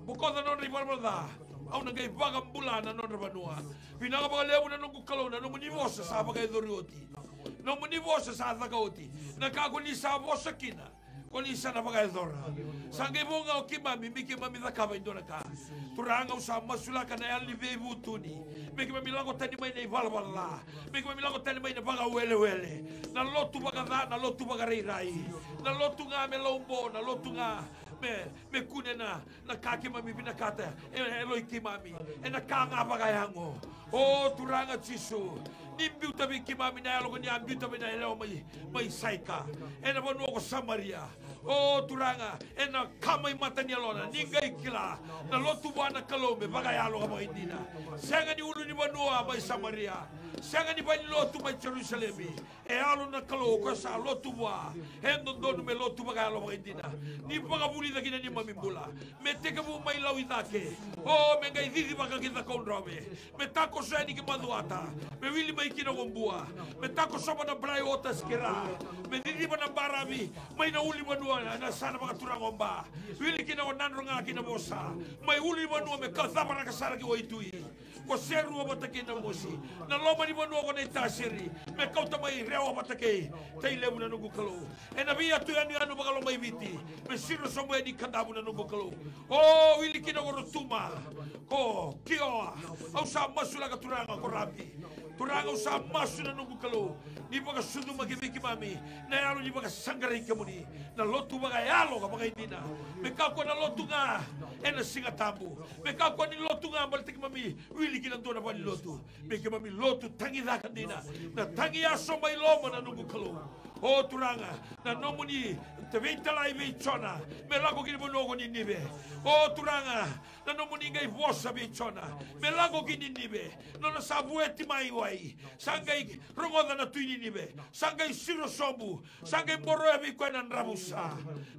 bokoca na nodra ivalavala ca. Au na qai vakabula na nodra vanua. Vinaka vakalevu na noqu Kalou na nomuni vosa sa vakayacori oti. Nomuni vosa sa caka oti. Na ka ko ni sa vosa kina. Ko ni sa na vakayacora. Sa qai vo ga o keimami me keimami cakava e dua na ka. Turaga au sa masulaka na yalo ni veivutuni. Me keimami lako tani mai na ivalavala ca. Me keimami lako tani mai na vakawelewele. Na lotu vakaca, na lotu vakarairai. Na lotu ga me laubo, na lotu ga me, me kune na, na ka keimami vinakata. E, e loi keimami. E na ka ga vakayago. O Turaga Jisu. Ni biuta vei keimami na yalo ko ni a biuta vei na yalewa mai, mai Saika, ena vanua ko Samaria. O Turaga, ena ka mai mata ni yalona, ni qai kila na lotu vua na Kalou me vakayalo ka vakaidina. Sega ni ulunivanua mai Samaria, sega ni valenilotu mai Jerusalemi. E yalo na Kalou ko sa lotu vua. E dodonu me lotu vakayalo vakaidina. Ni vakavulica kina neimami bula, me tekivu mai Lauicake. O, me qai cicivaka ki Cakaudrove, me takoso yani ki Macuata, me wili mai kina ko Bua, me takosova na Brai Otas ki Ra, me ciciva na baravi mai na ulunivanua na yasana vakaturaga o Ba, wili kina ko Nadroga ki Navosa, mai ulunivanua me ka cavaraka sara ki Waitui, ko Serua vata kei Namosi, na loma ni vanua ko Naitasiri, me kauta mai Rewa vata kei Tailevu na noqu Kalou. Ena veiyatuyanuyanu vakalomaiviti, me siro sobu yani Kadavu na noqu Kalou. O, wili kina ko Rotuma, ko Kioa, au sa masulaka Turaga ko Rabi. Turaga, au sa masu na noqu Kalou, ni vakasucumaki vei keimami na yalo ni vakasaqarai kemuni, na lotu vakayalo ka vakaidina. Me kakua na lotu ga ena Siga Tabu, me kakua ni lotu ga baleta keimami wili ki na dua na valenilotu. Me keimami lotu tagicaka dina, na tagiyaso mai loma na noqu Kalou. O Turaga, na nomuni veitalai vei Jona, me lako ki na vanua ko Ninive. O Turaga, na nomuni qai vosa vei Jona, me lako ki Ninive. Nona sa vueti mai wai, sa qai rogoca na tui Ninive, sa qai siro sobu, sa qai boroya vei koya na dravusa.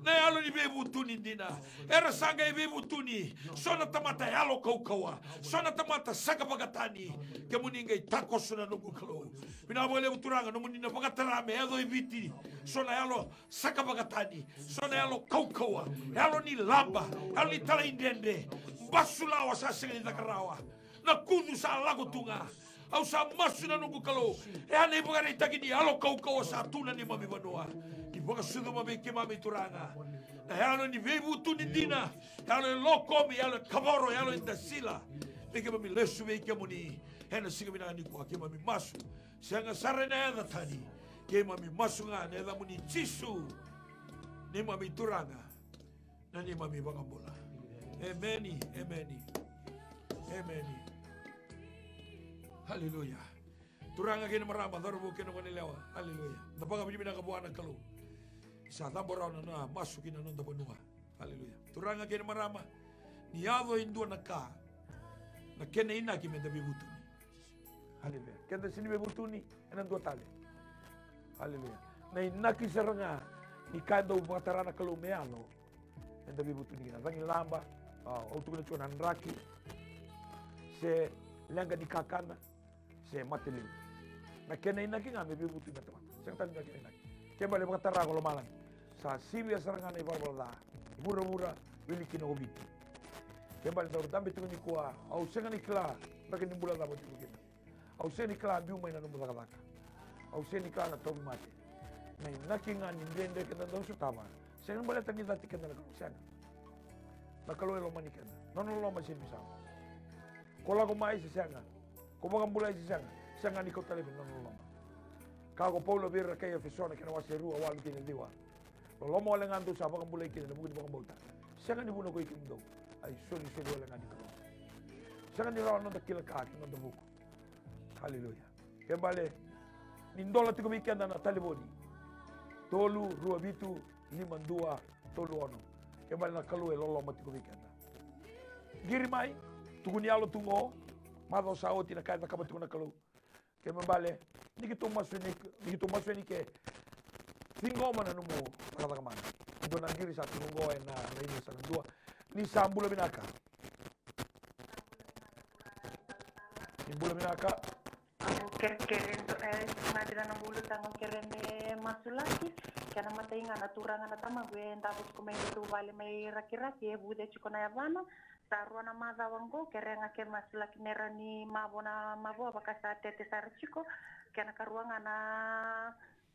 Na yalo ni veivutuni dina. Era sa qai veivutuni so na tamata yalo kaukauwa, so na tamata saka vakatani. Kemuni qai takoso na noqu Kalou. Vinaka vakalevu Turaga, nomuni na vakatara me yaco e Viti so na yalo saka vakatani, so na yalo kaukauwa, yalo ni laba, yalo ni talaidredre. Basulawa sa sega ni caka rawa, na kucu sa lako tu ga. Au sa masu na noqu Kalou, e a na ivakaraitaki ni yalo kaukauwa sa tu na neimami vanua. Ni vakasucuma vei keimami Turaga na yalo ni veivutuni dina, yalo e lokomi, yalo e kavoro, yalo e dasila. Me keimami lesu vei kemuni ena siga vinaka nikua, keimami masu. Sega sara ena yaca tani, keimami masu ga ena yacamuni Jisu, neimami Turaga, na neimami iVakabula. Emeni, emeni, emeni. Haleluya. Turaga kei na marama, cauravou kei na goneyalewa. Haleluya. Da vakavinavinaka vua na Kalou. Sa cabo rawa na, na masu ki na noda vanua. Haleluya. Turaga kei na marama, ni yaco e dua na ka, na kena inaki me da veivutuni. Haleluya. Ke da sega ni veivutuni, ena dua tale. Haleluya. Na inaki sara ga ni ka e dau vakatara na Kalou me yaco, eda veivutuni kina. Cagi laba, a, au tukuna tiko na draki, se leqa ni kakana, se mate levu. Na kena inaki ga me veivutuni na tamata. Sega tale ni kena inaki. Ke bale vakatara ko lomalagi. Sa sivia sara ga na ivalavala ca. Vuravura, wili kina ko Viti. Ke bale dau dabe tiko nikua, au sega ni kila, draki ni bula cava tiko kina. Au sega ni kila biu mai na nomu cakacaka. Au sega ni kila na tauvimate. Na inaki ga ni dredre keda dau sotava. Sega ni baleta ni cati keda na Kalou, sega. Na Kalou e lomani keda. Nona loloma sega ni veisau. Ko lako mai se sega, ko vakabulai se sega, sega ni kau tale vei nona loloma. Ka ko Paula vei ira kai Efeso na kena wase rua, walu kei na ciwa. Loloma wale ga dou sa vakabulai kina ena vuku ni vakabauta. Sega ni vuna ko i kemudou. A isolisoli wale ga ni Kalou. Sega ni rawa na noda kila ka ki na noda vuku. Haleluya. Ke bale ni dola tiko vei keda na talevoni. Tolu, rua, vitu, lima, dua, tolu, ono. Ke bale na Kalou e loloma tiko vei keda. Qiri mai, tukuni yalo tu qo, macawa sa oti na ka e cakava tiko na Kalou. Ke me bale, ni keitou masu yani, ni keitou masu yani ke. Ciqoma na nomu cakacaka mana. Dua na qiri sa tiko qo ena, na ina sa na dua. Ni sa bula vinaka. Ni bula vinaka. Au kerekere, e, na dina na bulu taga kere me masulaki. Kena matai ga na turaga na tamaqu e davo tiko mai na tuvale mai Rakiraki, e vuce tiko na yavana. Sa rua na macawa qo, kere ga ke masulaki me ra ni mavo na mavoa vaka sa tete sara tiko. Kena karua ga na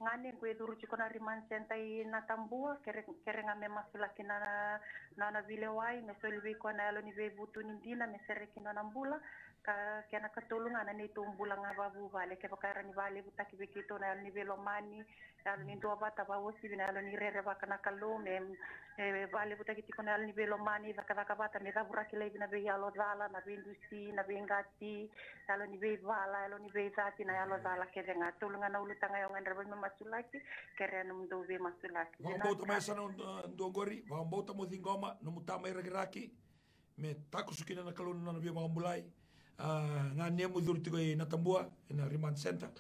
Ganequ e curu tiko na remand centre i Natabua, kere, kere ga me masulaki na, na nona veilewai, me soli vei koya na yalo ni veivutuni dina, me sereki nona bula, ka kena ikatolu ga na neitou bula ga vakavuvale, kevaka era ni vakalevutaki vei keitou na yalo ni veilomani, yalo ni duavata vakauasivi, na yalo ni rerevaka na Kalou, me, e, vakalevutaki tiko na yalo ni veilomani, cakacaka vata, me cavuraki laivi na veiyalo cala, na veidusi, na veiqati, yalo ni veivala, yalo ni veicati, na yalo cala kece ga. Tolu ga na ulutaga au gadreva me masulaki, kerea nomudou veimasulaki. Vakabauta mai sa na, uh, dua qori, vakabauta mo ciqoma nomu tama i Rakiraki. Me takoso kina na Kalou na nona veivakabulai. Ah, ga nemu curu tiko i Natabua, ena remand centre.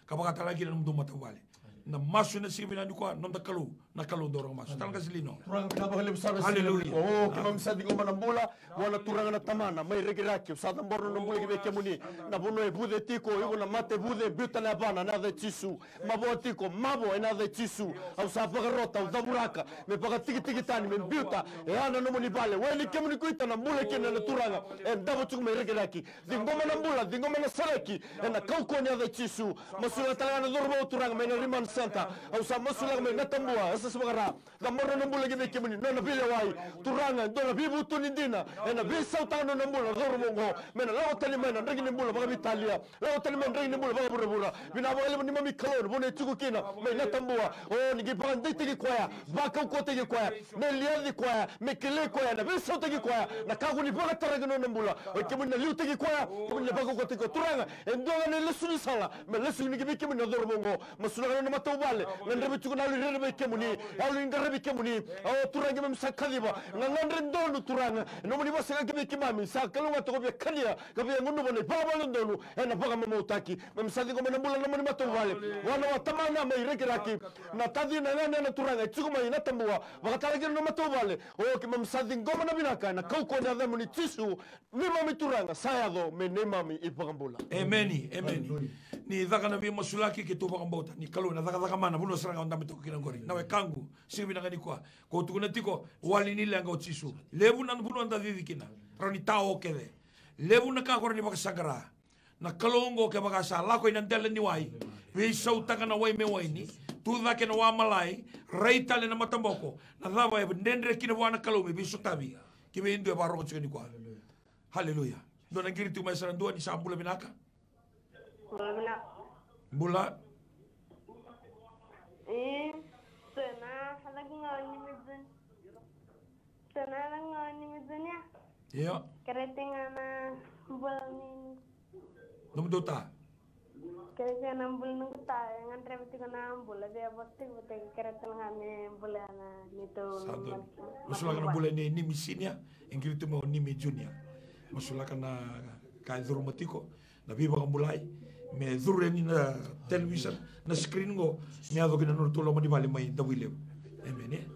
Ka vakatala kina nomudou matavuvale. Na masu ena siga vinaka nikua, noda Kalou, na Kalou dau rogo masu. Tala ga Silino. Turaga, vinaka vakalevu sara. Hallelujah. O, keimami sa ciqoma na bula vua na turaga na tamana mai Rakiraki, au sa cabora na bula ki vei kemuni. Na vanua e vuce tiko, iko na mata e vuce, biuta na yavana ena yaca i Jisu. Mavoa tiko, mavo ena yaca i Jisu. Au sa vakarota, au cavuraka me vakatikitiki tani, me biuta e a na nomuni vale. Wai ni kemuni kuita na bula kina na turaga e davo tiko mai Rakiraki. Ciqoma na bula, ciqoma na sereki ena kaukauwa ni yaca i Jisu. Masulaka tale ga na cauravou, turaga, mai na remand centre. Au sa masulaka mai Natabua, e sa sa vakara. Cabora na bula ki vei kemuni, nona veilewai. Turaga, e dua na veivutuni dina ena veisautaka nona bula na cauravou oqo, me na lako tani mai na draki ni bula vakaveitalia, lako tani mai na draki ni bula vakavuravura. Vinaka vakalevu neimami Kalou, na vanua e tiko kina mai Natabua. O, ni qai vakadeitaki koya, vakaukauwataki koya, me liaci koya, me kilai koya, na veisautaki koya na ka ko ni vakataraki nona bula. O kemuni na liutaki koya, kemuni na vakaukauwataki koya. Turaga, e dua ga na ilesu ni sala me lesu kina ki vei kemuni na cauravou oqo. Masulaka na nona matavuvale, gadrevi tiko na yalo ni rere vei kemuni, yalo ni qaravi kemuni. O, Turaga, keimami sa kaciva na gagadre donu, Turaga, e nomuni vosa ga ki vei keimami, sa kalougata ko via kania ka via gunuva na ivalavala donu ena vakamamautaki. Keimami sa ciqoma na bula na nomuni matavuvale, vua na watamana mai Rakiraki, na tacina ga na, na turaga e tiko mai Natabua, vakatala kina na matavuvale. O, keimami sa ciqoma na vinaka ena kaukauwa ni yacamuni Jisu, neimami Turaga, sa yaco me neimami iVakabula. Emeni, emeni. Hallelujah. Ni caka na veimasulaki, keitou vakabauta ni Kalou ena cakacaka mai na vanua sara ga o dabe toka kina oqori. Na wekaqu, siga vinaka nikua, ko tukuna tiko, wali ni leqa o Jisu. Levu na vanua da cici kina, rawa ni tao kece. Levu na ka ko rawa ni vakasaqara. Na Kalou oqo, kevaka sa lako ina dela ni wai, veisautaka na wai me waini, tucake na wa malai, rai tale na mataboko, na cava e dredre kina vua na Kalou me veisotavi ki vei dua e vakarogo tiko nikua. Haleluya. Dua na qiri tu mai, sa na dua ni sa bula vinaka. Bula vinaka. Bula. E, sa na, sa na ku ga ni me Sa na lagani me dunia. Io. Kerete ga na bula ni. Nomudou ta. Kerete ga na bula ni noqu ta, e gadreva tiko na bula, via vosa tiko vata kei kerete ga me bula na neitou. Sa donu. Masulaka na bula ni Nimi Senior, e qiri tu mai o Nimi Junior. Masulaka na ka e curuma tiko. Na veivakabulai me curu yani na television, na screen qo, me yaco ki na nodratou loma ni vale mai Davuilevu. Emeni.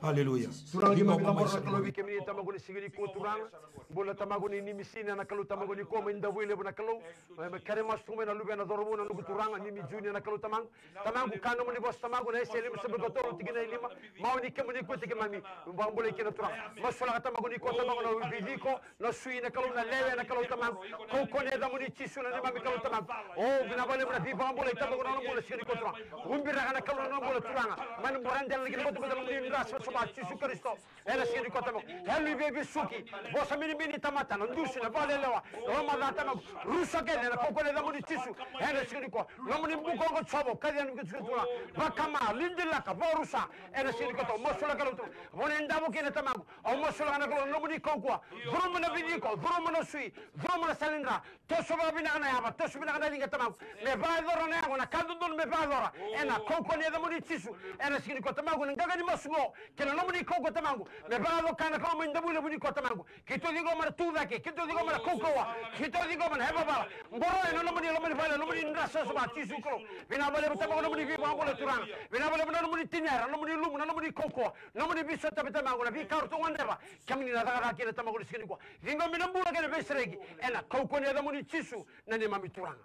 Aleluya. Turaga, keimami cabora na Kalou vei kemuni, Tamaqu, ni siga nikua, Turaga. Bula, Tamaqu, ni Nimi Senior, na Kalou, Tamaqu, nikua mai Davuilevu, na Kalou. Me kere masu tu mai na luvena cauravou, na noqu turaga Nimi Junior, na Kalou, Tamaqu. Tamaqu, ka nomuni vosa, Tamaqu, na Aisea limasagavulu ka tolu, tikina e lima. Mawi ni kemuni kauta keimami, vakabulai kina, Turaga. Masulaka, Tamaqu, nikua, Tamaqu, na wili iko, na sui, na Kalou, na lewe, na Kalou, Tamaqu. Kaukaua na yacamuni Jisu, na neimami Kalou, Tamaqu. O, vinaka vakalevu na veivakabulai, Tamaqu, na nona bula siga nikua, Turaga. Ubiraka, na Kalou, na nona bula, Turaga, mai na buradela, na kena butobuto, na nomuni dra savasava, Jisu Karisito. Ena siga nikua, Tamaqu. Yalo ni veivesuki, vosa minimini, tamata, na dusi, na vakalelewa, na lomaca, Tamaqu. Rusa kece ena kaukaua ni yacamuni Jisu. Ena siga nikua. Nomuni buka oqo, Jiova, kaci yani vei keitou, Turaga. Vakama, lidilaka, vakarusa. Ena siga nikua, Tamaqu. Masulaka, Kalou, Tamaqu. Vanua e davo kina, Tamaqu. Au masulaka, na Kalou, na nomuni kaukaua. Curuma na vico, curuma na sui, curuma na salidra. Toso vakavinaka na yava, toso vinaka na liga, Tamaqu. Me vakayacora na yago, na ka dodonu me vakayacora. Ena kaukaua ni yacamuni Jisu. Ena siga nikua, Tamaqu, na qaqa ni masu qo, kei na nomuni kaukaua, Tamaqu. Me vakayaco ka na Kalou mai Davuilevu nikua, Tamaqu. Keitou ciqoma na tucake, keitou ciqoma na kaukaua, keitou ciqoma na yavavala. Qoro ena nomuni loma ni vale, nomuni dra savasava, Jisu Kalou. Vinaka vakalevu, Tamaqu, nomuni veivakabulai, Turaga. Vinaka vakalevu na nomuni tinira, nomuni lumu, na nomuni kaukaua, nomuni veisotavi, Tamaqu, na veika eratou gadreva. Kemuni na cakacaka kina, Tamaqu, ni siga nikua. Ciqomi na bula kei na veisereki ena kaukaua ni yacamuni Jisu, na neimami Turaga.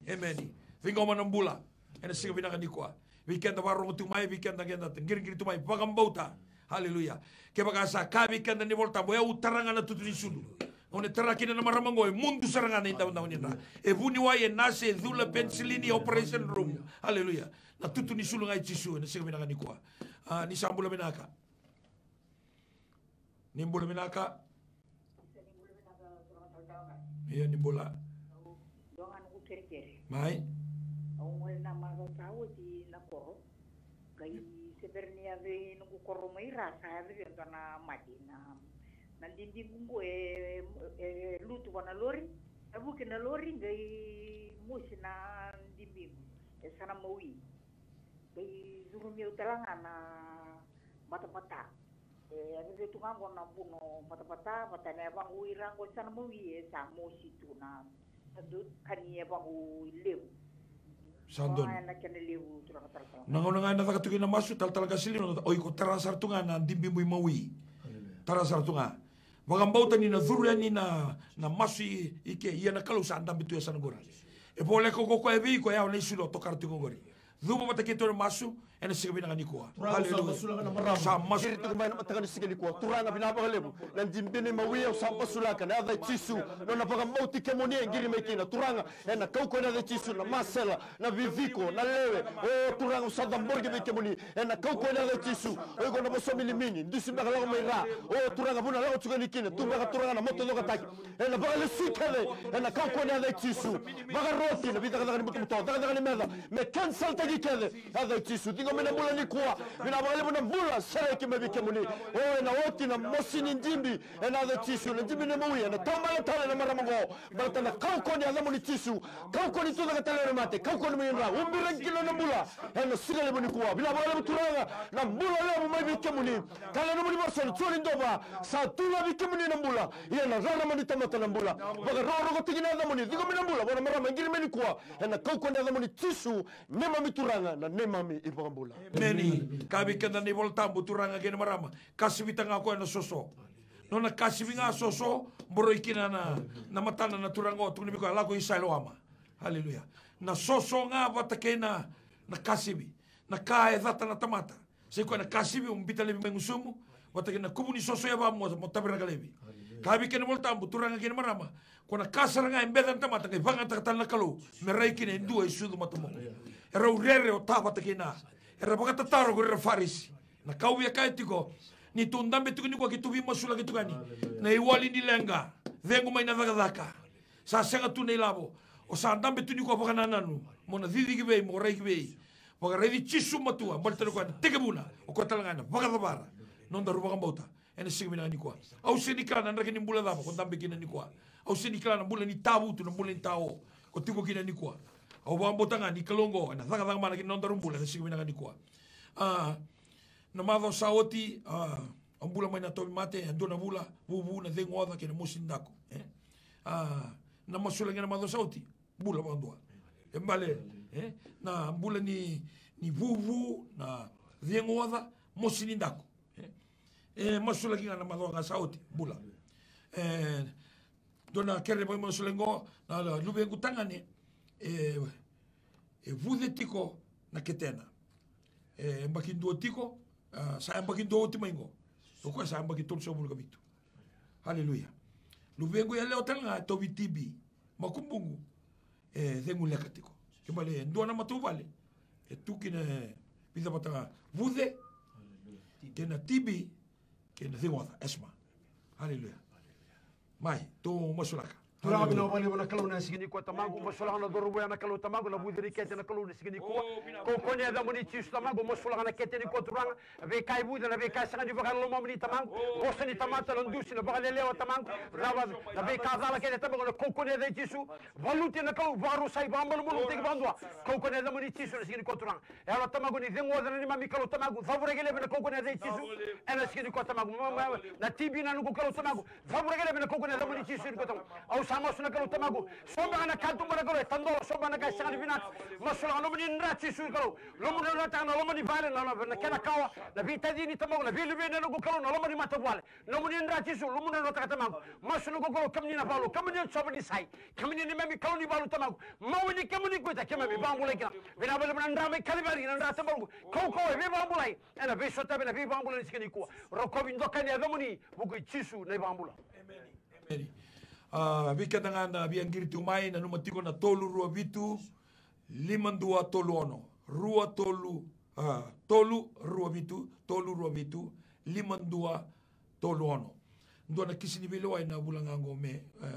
Emeni. Ciqoma na bula ena siga vinaka nikua. Vei keda vakarorogo tu mai, vei keda, keda qiriqiri tu mai, vakabauta. Aleluya. Kevaka sa kaya vei keda na iVolatabu, e au tara ga na tutu ni sudu. Au na tara kina na marama oqo, e mudu sara ga na idavodavo ni dra. E vuniwai, e nasi, e cula, penisilini, operation room. Aleluya. Na tutu ni sulu ga i Jisu ena siga vinaka nikua. A, ni sa bula vinaka. Ni bula vinaka. Io, ni bula. Mai. Au gole na macawa sa oti na koro. Qai se bera ni yaco i noqu koro mai ra sa yaco vei au dua na mate na, na didiqu qo e, e lutu vua na lori. E vuki na lori qai mosi na dibiqu. E sa na mawi. Qai curumi au tale ga na batabata. E, a veve tu ga qo na vuno batabata, vata na yavaqu ira qo sa na mawi e sa mosi tu na, na dua kani yavaqu levu. Sa donu. Ena kena levu turaga talatala. Na gauna ga ena caka tu kina na masu, talatala Qasilino, o iko tara sara tu ga na dibibu i mawi. Tara sara tu ga. Vakabauta ni na curu yani na, na masu i, i ke, ia na Kalou sa dabe tu e sa na qori. E voleka ko koya vei iko, e au na isulu o tokara tiko qori. Cuva vata keitou na masu ena siga vinaka nikua. Turaga, sa masulaka na marama. Sa masu. Qiri tiko mai na mataka ni siga nikua. Turaga, vinaka vakalevu. Na dibini mawi au sa masulaka ena yaca i Jisu. Nona vakabauti kemuni e qiri mai kina. Turaga, ena kaukauwa ni yaca i Jisu, na masela, na viviko, na lewe. O Turaga, au sa cabori ki vei kemuni. Ena kaukauwa ni yaca i Jisu. O iko na vosa milimini. Dusi beka lako mai ra. O Turaga, vuna lako tiko yani kina. Tu beka Turaga na moto cokataki. Ena vakalesui kece, ena kaukauwa ni yaca i Jisu. Vakaroti na veicakacaka ni butobuto, cakacaka ni meca, me cancel-taki kece, yaca i Jisu. Ciqomi na bula nikua, vinaka vakalevu na bula sereki mai vei kemuni. O, ena oti na mosi ni dibi, ena yaca i Jisu, na dibi ni mawi, ena taubale tale na marama qo. Baleta na kaukauwa ni yacamuni Jisu, kaukauwa ni tucake tale na mate, kaukauwa ni mai dra, ubiraki kina na bula. Ena siga levu nikua, vinaka vakalevu Turaga, na bula levu mai vei kemuni. Tale na nomuni vosa na Joni Dova, sa tu ga vei kemuni na bula. Ia na rarama ni tamata na bula. Vakarokorokotaki na yacamuni, ciqomi na bula vua na marama e qiri mai nikua. Ena kaukauwa ni yacamuni Jisu, neimami Turaga, na neimami iVakabula. Emeni. Kaya vei keda na iVola Tabu, turaga kei na marama, kasivita ga o koya na soso. Nona kasivi ga soso, boroi kina na, na matana na turaga o tukuna vei koya, lako i Sailoama. Aleluya. Na soso ga vata kei na, na kasivi. Na ka e cata na tamata. Sa i koya na kasivi, mo biuta laivi mai gusumu, vata kei na kuvu ni soso e vakamoa, mo taviraka laivi. Kaya vei keda na iVola Tabu, turaga kei na marama, ko na ka sara ga e beca na tamata, qai vakayagataka tale na Kalou me rai kina e dua e sucu mataboko. Era rere o ta vata kei na, era vakatataro ko ira na Farisi. Na ka au via kaya tiko, ni tou dabe tiko nikua, keitou veimasulaki tiko yani. Na iwali ni leqa, cegu mai na cakacaka. Sa sega tu na ilavo. O sa dabe tu nikua vakanananu, mo na ciciki vei, mo rai ki vei. Vakaraici Jisu matua, baleta ni o koya na tekivuna, o koya tale ga ena vakacavara nodaru vakabauta. Ena siga vinaka nikua, au sega ni kila na draki ni bula cava ko dabe kina nikua. Au sega ni kila na bula ni tavutu, na bula ni tao ko tiko kina nikua. Au vakabauta ga ni Kalou oqo ena cakacaka mana kina nodaru bula ena siga vinaka nikua. A, na macawa sa oti, a, au bula mai na tauvimate, e dua na vula, vuvu, na cegu oca kei na mosi ni daku. E? A, na masulaki ena macawa sa oti, bula vakadua. E bale, e? Na bula ni, ni vuvu, na cegu oca, mosi ni daku. E? E masulaki ga na macawa ga sa oti, bula. E, dua na kere vakamasulaki oqo, na, na luvequ tagane, e, e vuce tiko na ketena. E yabaki dua tiko, a, sa yabaki dua oti mai oqo. O koya sa yabaki tolusagavulu ka vitu. Aleluya. Luvequ yalewa tale ga e tauvi T B. Makubuqu e cegu leka tiko. Kena ibalebale e dua na matavuvale e tu kina e vica vata ga, vuce, kei na T B, kei na cegu oca, asthma. Aleluya. Mai, tou masulaka. Turaga, vinaka vakalevu na Kalou na siga nikua Tamaqu, masulaka na cauravou ya na Kalou Tamaqu, na vuce ni kete na Kalou na siga nikua. Kaukauwa ni yacamuni Jisu Tamaqu, masulaka na kete nikua Turaga. Na veika e vuce, na veika e sega ni vaka na lomamuni Tamaqu. Vosa ni tamata, na dusi, na vakalelewa Tamaqu. Cava na veika cala kece Tamaqu, na kaukauwa ni yaca i Jisu. Valuti na Kalou, vakarusai, vakamalumalumutaki vakadua. Kaukauwa ni yacamuni Jisu na siga nikua Turaga. Yalo Tamaqu ni cegu oca na neimami Kalou Tamaqu, cavuraki laivi na kaukauwa ni yaca i Jisu. Ena siga nikua Tamaqu, ma, ma, na T B na noqu Kalou Tamaqu, cavuraki laivi na kaukauwa ni yacamuni Jisu nikua Tamaqu. Au sa masu na Kalou Tamaqu, so beka na katuba na Kalou e tadola, so beka na ka e sega ni vinaka. Masulaka nomuni dra Jisu Kalou, lomudra na taka na loma ni vale, na, na, na kena kawa, na veitacini Tamaqu, na veiluveni na noqu Kalou, na loma ni matavuvale. Nomuni dra Jisu, lomudra na taka Tamaqu. Masu noqu Kalou, kemuni na valu, kemuni na Jiova ni sai, kemuni na neimami Kalou ni valu Tamaqu. Mawi ni kemuni kuita, keimami vakabulai kina. Vinaka vakalevu na dra mai Kalivari, na dra tabaluku. Kaukauwa e veivakabulai. Ena veisotavi, ena veivakabulai ni siga nikua. Rokovi, dokai na yacamuni, vuku i Jisu na iVakabula. Emeni. Emeni. A, vei keda ga na via qiri tiko mai, nanuma tiko na tolu rua vitu, lima dua tolu ono. Rua tolu, a, tolu rua vitu, tolu rua vitu, lima dua tolu ono. Dua na kisi ni veilewai na vula ga oqo me, e,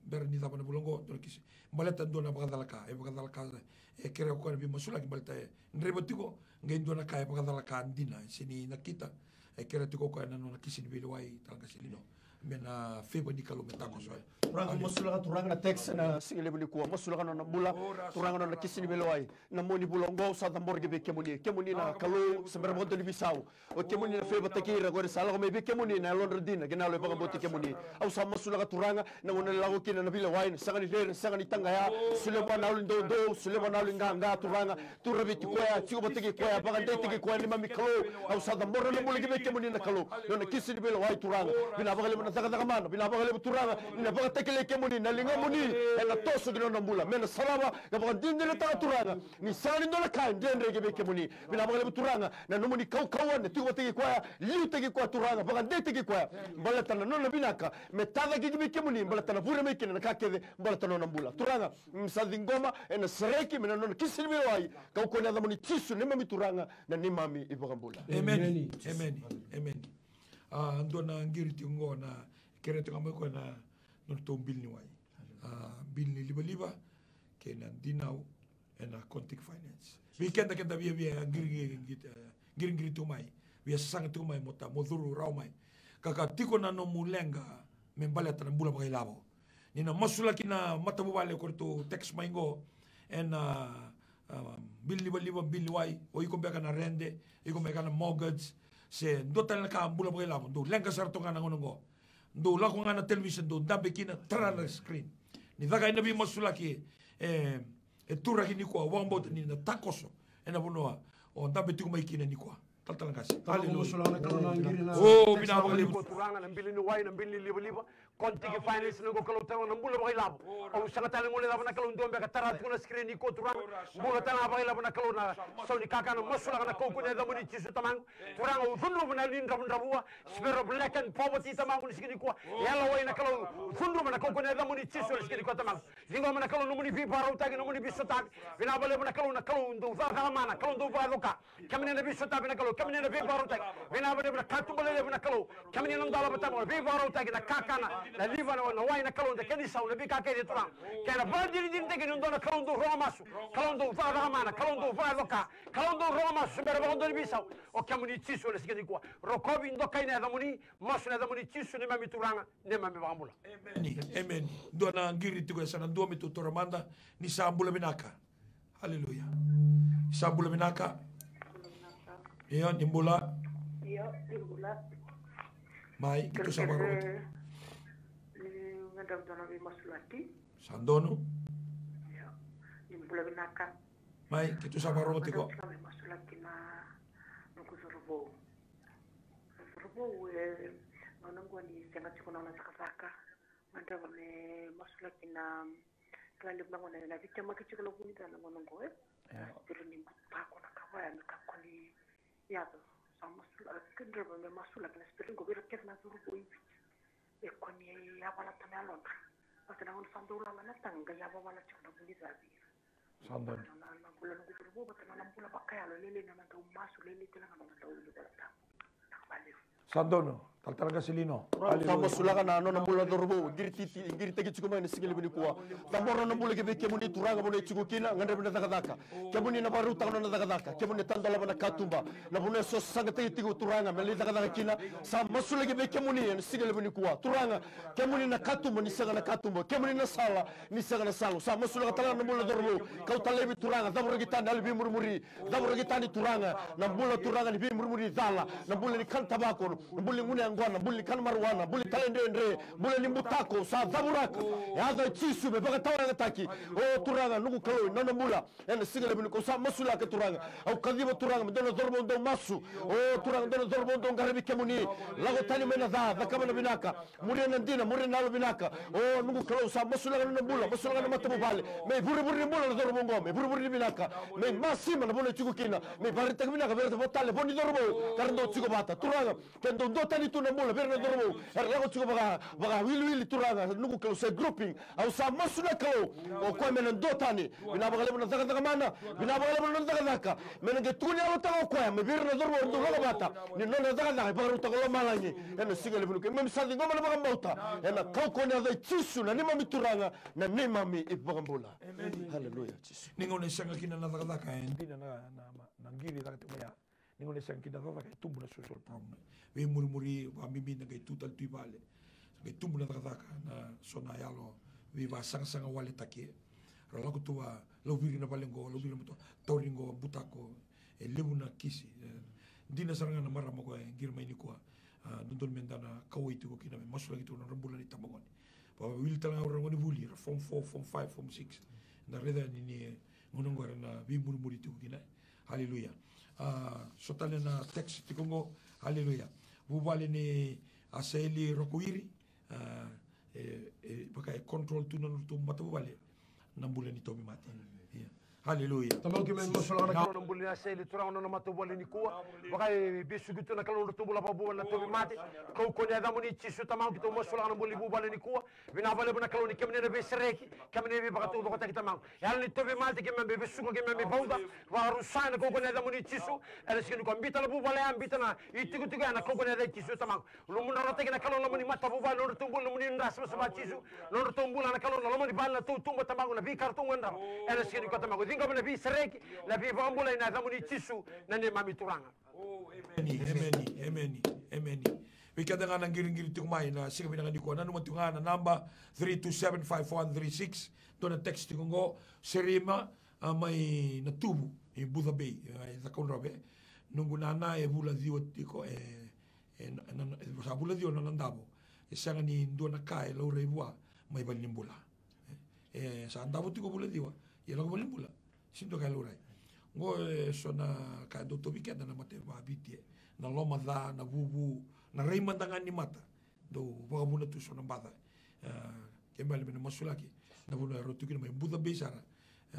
bera ni cava na vula oqo, dua na kisi. Baleta dua na vakacalaka, e vakacalaka, e kerea o koya na veimasulaki baleta e draiva tiko, qai dua na ka e vakacalaka dina, e sega ni nakita, e kerea tiko o koya na nona kisi ni veilewai, Talaqase Lino. Me na favor ni Kalou me takoso. Turaga, masulaka Turaga na text na siga levu nikua, masulaka nona bula, Turaga nona kisi ni veilewai. Na mua ni vula oqo, au sa cabora ki vei kemuni. Kemuni na Kalou, se bera vakadua ni veisau. O kemuni na favour-taki ira ko ira sa lako mai vei kemuni na yalodra dina kei na yalo e vakabauti kemuni. Au sa masulaka Turaga, na gauna e lako kina na veilewai, na sega ni rere, na sega ni taqaya, solia vua na yalo ni doudou, solia vua na yalo ni qaqa Turaga. Turaviti koya, tiko vata kei koya, vakadeitaki koya neimami Kalou. Au sa cabora na bula ki vei kemuni na Kalou. Nona kisi ni veilewai Turaga. Vinaka vakalevu na cakacaka mana, vinaka vakalevu Turaga. Ni na vakatakilai kemuni na ligamuni, ena toso ki nona bula. Me na sarava, ka vakadinadinataka Turaga. Ni sega ni dua na ka e dredre ki vei kemuni. Vinaka vakalevu Turaga, na nomuni kaukauwa, na tiko vata kei koya, liutaki koya Turaga, vakadeitaki koya. Baleta na nona vinaka, me tacake ki vei kemuni, baleta na vure mai kina na ka kece, baleta na nona bula. Turaga, mm, sa ciqoma, ena sereki, me na nona kisi ni veilewai, kaukauwa ni yacamuni Jisu, neimami Turaga, na neimami iVakabula. Emeni. Emeni. Emeni. Emeni. A, dua na qiri tiko oqo na, kerea tiko mai koya na, nodratou bili ni wai. A, bili ni livaliva, kei na dinau, ena Contic Finance. Vei keda, keda via, via qiri, qiri, qiri, e, qiriqiri tiko mai. Via sasaga tiko mai, mo ta, mo curu rawa mai. Ka, ka tiko na nomu leqa, me baleta na bula vakailavo. Ni na masulaki na matavuvale ko ratou text mai qo. Ena, a, bili livaliva, bili wai, o iko beka na rede, iko beka na mortgage. Se dua tale na ka bula vakailavo. Dou leqa sara toka ga na gauna qo. Dou lako ga na television, dou dabe kina, tara na screen. Ni caka ena veimasulaki, e, e turaki nikua, vakabauta ni na takoso ena vanua o dabe tiko mai kina nikua. Talatala qase. Aleluya. O, vinaka vakalevu. Turaga, na bili ni wai, na bili ni livaliva. Contic Finance, noqu Kalou, tara na bula vakailavo. Au saga tale gole cava na Kalou, dua beka tara tiko na screen nikua Turaga. Bula tale ga vakailavo na Kalou, na sau ni kakana, masulaka na kaukauwa ni yacamuni Jisu Tamaqu. Turaga, au cudruva na yalo ni dravudravua. Spirit of lack and poverty Tamaqu ni siga nikua. Yalo wai na Kalou, cudruva na kaukauwa ni yacamuni Jisu ni siga nikua Tamaqu. Ciqoma na Kalou nomuni veivakarautaki, nomuni veisotavi. Vinaka vakalevu na Kalou, na Kalou dau cakacaka mana, Kalou dau vakacoka. Kemuni na veisotavi na Kalou, kemuni na veivakarautaki. Vinaka vakalevu na katuba lelevu na Kalou. Kemuni na dolava Tamaqu, na veivakarautaki, na kakana, na liva, na, na wai na Kalou, na kena isau, na veika kece Turaga. Kei na vakadinadinataki ni dua na Kalou dau rogo masu, Kalou dau cakacaka mana, Kalou dau vakacoka, Kalou dau rogo masu, se bera vakadua ni veisau. O kemuni Jisu na siga nikua. Rokovi, dokai na yacamuni, masu na yacamuni Jisu neimami Turaga, neimami Vakabula. Emeni. Emeni. Dua na qiri tiko e sa na dua me tou taura mada, ni sa bula vinaka. Aleluya. Sa bula vinaka. Io, ni bula. Io, ni bula. Mai, keitou sa vakarorogo tiko. Ni gadreva dua na veimasulaki. Sa donu. Io, ni bula vinaka. Mai, keitou sa vakarorogo tiko. Gadreva tiko na veimasulaki na noqu cauravou. Cauravou e, gauna qo ni sega tiko na nona cakacaka. Gadreva me masulaki na Kila levu na gauna ena veitemaki tiko na vuni ca na gauna oqo, e? Io. Siro ni butako na ka vaya me kakua ni yaco. Sa masula, kedreva me masula kina spiriti qo vei ira kece na cauravou i Viti. E kua ni yavalata na yalodra. Baleta na gauna sa dau lala na taga, qai yavavala tiko na vuni ca vei ira. Sa donu. Na, na, na bula noqu cauravou, vata na, na bula vakayalo, lailai na, na dau masu, lailai tale ga na, na dau wili Vola Tabu. Vinaka vakalevu. Sa donu, talatala qase Lino. Sa masulaka na nona bula na cauravou, qiri titi, qiritaki tiko mai na siga levu nikua. Cabora na bula ki vei kemuni Turaga vanua e tiko kina, gadrevi na cakacaka. Kemuni na vakarautaka nona cakacaka, kemuni na tadolava na katuba. Na vanua e so sasagataki tiko Turaga, me lai cakacaka kina. Sa masulaki vei kemuni ena siga levu nikua. Turaga, kemuni na katuba, ni sega na katuba. Kemuni na sala, ni sega na sala. Sa masulaka tale na bula na cauravou. Kauta laivi Turaga, cavuraki tani na yalo ni veimurimuri. Cavuraki tani Turaga, na bula Turaga ni veimurimuri cala, na bula ni kana tavako, na bula ni gunu yaqona, na bula ni kana marijuana, bula ni talaidredre, bula ni butako, sa cavuraka. E yaca i Jisu me vakatawayagataki. O Turaga, noqu Kalou, na nona bula. Ena siga levu nikua sa masulaka Turaga. Au kaciva Turaga, me dua na cauravou dau masu. O Turaga, dua na cauravou dau qaravi kemuni. Lako tani mai na ca, cakava na vinaka. Muria na dina, muria na yalo vinaka. O noqu Kalou sa masulaka na nona bula, masulaka na matavuvale. Me ivurevure ni bula na cauravou oqo, me ivurevure ni vinaka. Me imasima na vanua e tiko kina. Me ivakaraitaki vinaka vei ira na vakatale, vo ni cauravou, ka ra dau tiko vata. Turaga, ke Dou duatani tu na bula vei ira na cauravou era lako tiko vaka, vakawiliwili, Turaga, noqu Kalou, se grouping. Au sa masu na Kalou, o koya me na duatani. Vinaka vakalevu na cakacaka mana, vinaka vakalevu na cakacaka. Me na qai tukuni yalotaka o koya me vei ira na cauravou era dau lako vata, ni nona cakacaka e vakarautaka lomalagi. Ena siga levu nikua keimami sa ciqoma na vakabauta ena kaukauwa ni yaca i Jisu na neimami Turaga, na neimami iVakabula. Haleluya, Jisu. Ni gauna e sega kina na cakacaka, e dina na, na, na qiri caka tiko mai ya. Ni gauna e sega kina na cakacaka, e tubu na social problem. Veimurimuri, vakabibi na qai tu tale tu i vale. Qai tubu na cakacaka, na so na yalo veivasagasaga waletaki. Ra lako tu va, lauviri na vale qo, lauviri na motoka, tauri qo, butako, e levu na kisi. E, dina sara ga na marama qo e qiri mai nikua. A, dodonu me da na kauwai tiko kina, me masulaki tiko na nodra bula na itabagone. Vakawili tale ga o ira na gonevuli, ra form four, form five, form six. Da raica yani ni gauna qo era na veimurimuri tiko kina. Haleluya. A, so tale na text tiko qo. Haleluya. Vuvale ni Asaeli Rokoiri. A, e, e, vaka e control tu na nodratou matavuvale na bula ni tauvimate. Ia. Haleluya. Tamaqu, keimami masulaka na Kalou na bula ni Asaeli, Turaga, na nona matavuvale nikua. Vaka e vesuki tu na Kalou na nodratou bula vakavuva na tauvimate. Kaukauwa ni yacamuni Jisu, Tamaqu, keitou masulaka na bula ni vuvale nikua. Vinaka vakalevu na Kalou ni kemuni na veisereki, kemuni na veivakataucokotaki, Tamaqu. Yalo ni tauvimate keimami vesuka, keimami vauca, vakarusa ena kaukauwa ni yacamuni Jisu. Ena siga nikua, biuta na vuvale ya, biuta na itikotiko ya ena kaukauwa ni yaca i Jisu, Tamaqu. Lomani rautaki na Kalou na nomuni matavuvale, nodratou bula, nomuni dra savasava Jisu. Nodratou bula na Kalou na loma ni vale, na tautuba, Tamaqu, na veika ratou gadreva. Ena siga nikua, Tamaqu, ciqoma na veisereki, na veivakabulai ena yacamuni Jisu, na neimami Turaga. Emeni, emeni, emeni, emeni. Vei keda ga na qiriqiri tiko mai na siga vinaka nikua, nanuma tiko ga na naba three two seven five one three six. Dua na text tiko qo, Serima, a, mai Natuvu, i Buca Bay, a, i Cakaudrove. Noqu nana e vula ciwa tiko, e, e, na, na, na, sa vula ciwa na nona davo. E sega ni dua na ka e laurai vua mai valenibula. E, e sa davo tiko vula ciwa, ia lako valenibula. Sega ni dua ka e laurai. Qo e so na ka e dau tauvi keda na mate vakaViti, e. Na loma ca, na vuvu, na rai mada ga ni mata. Dau vakavuna tu so na baca. E, keimami me na masulaki na vanua e rau tu kina mai Buca Bay sara. E,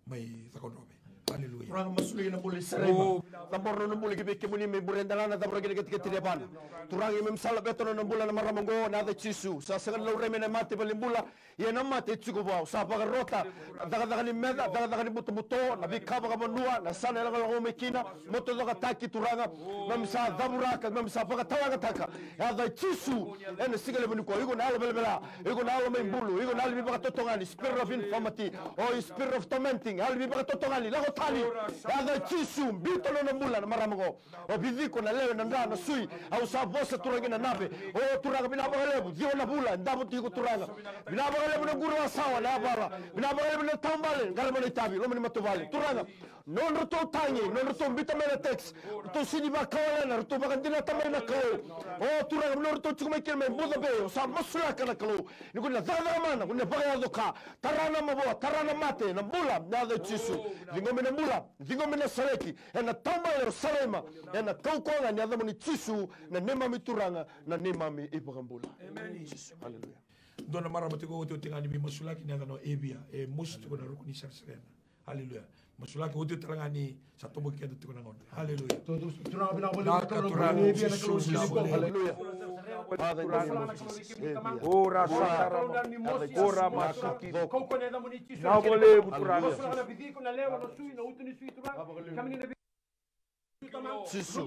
mai Cakaudrove. Aleluya. Turaga, masulaki na bula i Serima. O, cabora na nona bula ki vei kemuni, me bure dalana, cabora kina ketekete ni yavana. Turaga, keimami sa laveta na nona bula na marama qo, ena yaca i Jisu. Sa sega ni laurai mai na mate valenibula, ia na mate e tiko vua. Sa vakarota na cakacaka ni meca, cakacaka ni butobuto, na veika vakavanua, na yasana e lako mai kina, motoyacataki, Turaga. Keimami sa cavuraka, keimami sa vakatawayagataka. Yaca i Jisu, ena siga levu nikua, iko na yalo velavela, iko na yalo mai bulu, iko na yalo ni veivakatotogani, spirit of infirmity, o spirit of tormenting, yalo ni veivakatotogani, lako tani. Yaca i Jisu, biuta na nona bula na marama qo. O Viciko, na lewe, na dra, na sui, au sa vosa, Turaga, na nave. O Turaga, vinaka vakalevu, ciwa na vula e davo tiko, Turaga. Vinaka vakalevu na qurua sawa, na yavala. Vinaka vakalevu na taubale, qarava na itavi, loma ni matavuvale. Turaga, nodratou tagi, nodratou biuta mai na text, ratou sega ni vakawalena, ratou vakadinata mai na Kalou. O Turaga, nodratou tiko mai kina mai Buca Bay, au sa masulaka na Kalou. Ni ko ni na cakacaka mana, ko ni na vakayaco ka. Tara na mavoa, tara na mate, na bula, na yaca i Jisu. Ciqomi na bula, ciqomi na sereki, ena taubale o Serima, ena kaukauwa ga ni yacamuni Jisu, na neimami Turaga, na neimami iVakabula. Emeni. Jisu, aleluya. Dua na marama tiko otioti ga ni veimasulaki, na yacana o Evia, e mosi tiko na ruku ni sereserena. Aleluya. Masulaki otioti tale ga ni sa toboki keda tiko na gauna. Aleluya. Turaga, vinaka vakalevu na Kalou, na Kalou ni Evia, na Kalou ni Evia. Aleluya. Father, in the name of Jesus. Evia. O rasa tara. O rama saki. Vinaka vakalevu, Turaga. Aleluya. Jisu.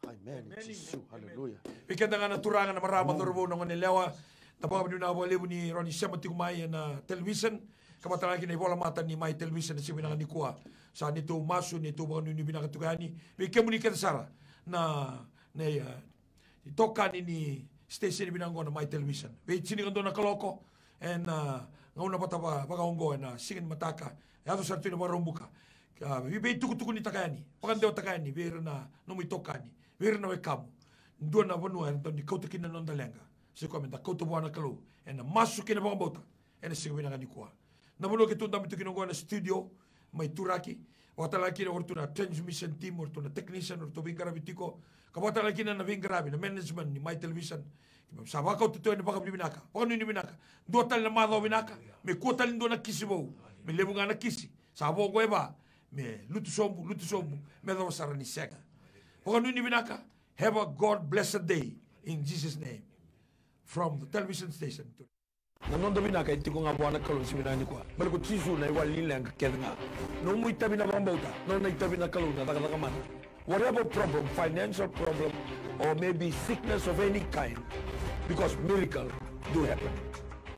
Amen. Jisu. Haleluya. Vei keda ga na turaga, na marama, cauravou, na goneyalewa, na vakavinavinaka vakalevu ni rawa ni sema tiko mai ena television, ka vaka tale ga kina ivolamata ni Mai Television ena siga vinaka nikua. Sa neitou masu, neitou vakanuinui vinaka tiko yani vei kemuni kece sara na, na, e, itokani ni station vinaka oqo na Mai Television. Veitinikadua na kaloko ena, a, gauna vata va, vaka oqo ena siga ni mataka, yaco sara tu ena Vakaraubuka. A, vei, veitukutukunitaka yani, vakadewataka yani vei ira na nomu itokani, vei ira na wekamu. Dua na vanua eda dau ni kauta kina na noda leqa, se koya meda kauta vua na Kalou ena masu kei na vakabauta ena siga vinaka nikua. Na vanua keitou dabe tu kina oqo ena studio mai Turaki, Vakatalega kina o ratou na transmission team, o ratou na technician, o ratou veiqaravi tiko. Ka vakatalega kina na veiqaravi, na management ni Mai Television. Keimami sa vakauta tu ena vakavinavinaka, vakanuinui vinaka. Dua tale na macawa vinaka, me kua tale ni dua na kisi vou, me levu ga na kisi. Sa vo oqo e va, me lutu sobu, lutu sobu, me yacova sara ni sega. Vakanuinui vinaka. Have a God blessed day in Jesus' name. From the television station. Na noda vinaka e tiko ga vua na Kalou ni siga vinaka nikua. Baleta ko Jisu na iwali ni leqa kece ga. Nomu itavi na vakabauta, nona itavi na Kalou na cakacaka mana. Whatever problem, financial problem, or maybe sickness of any kind, because miracle do happen.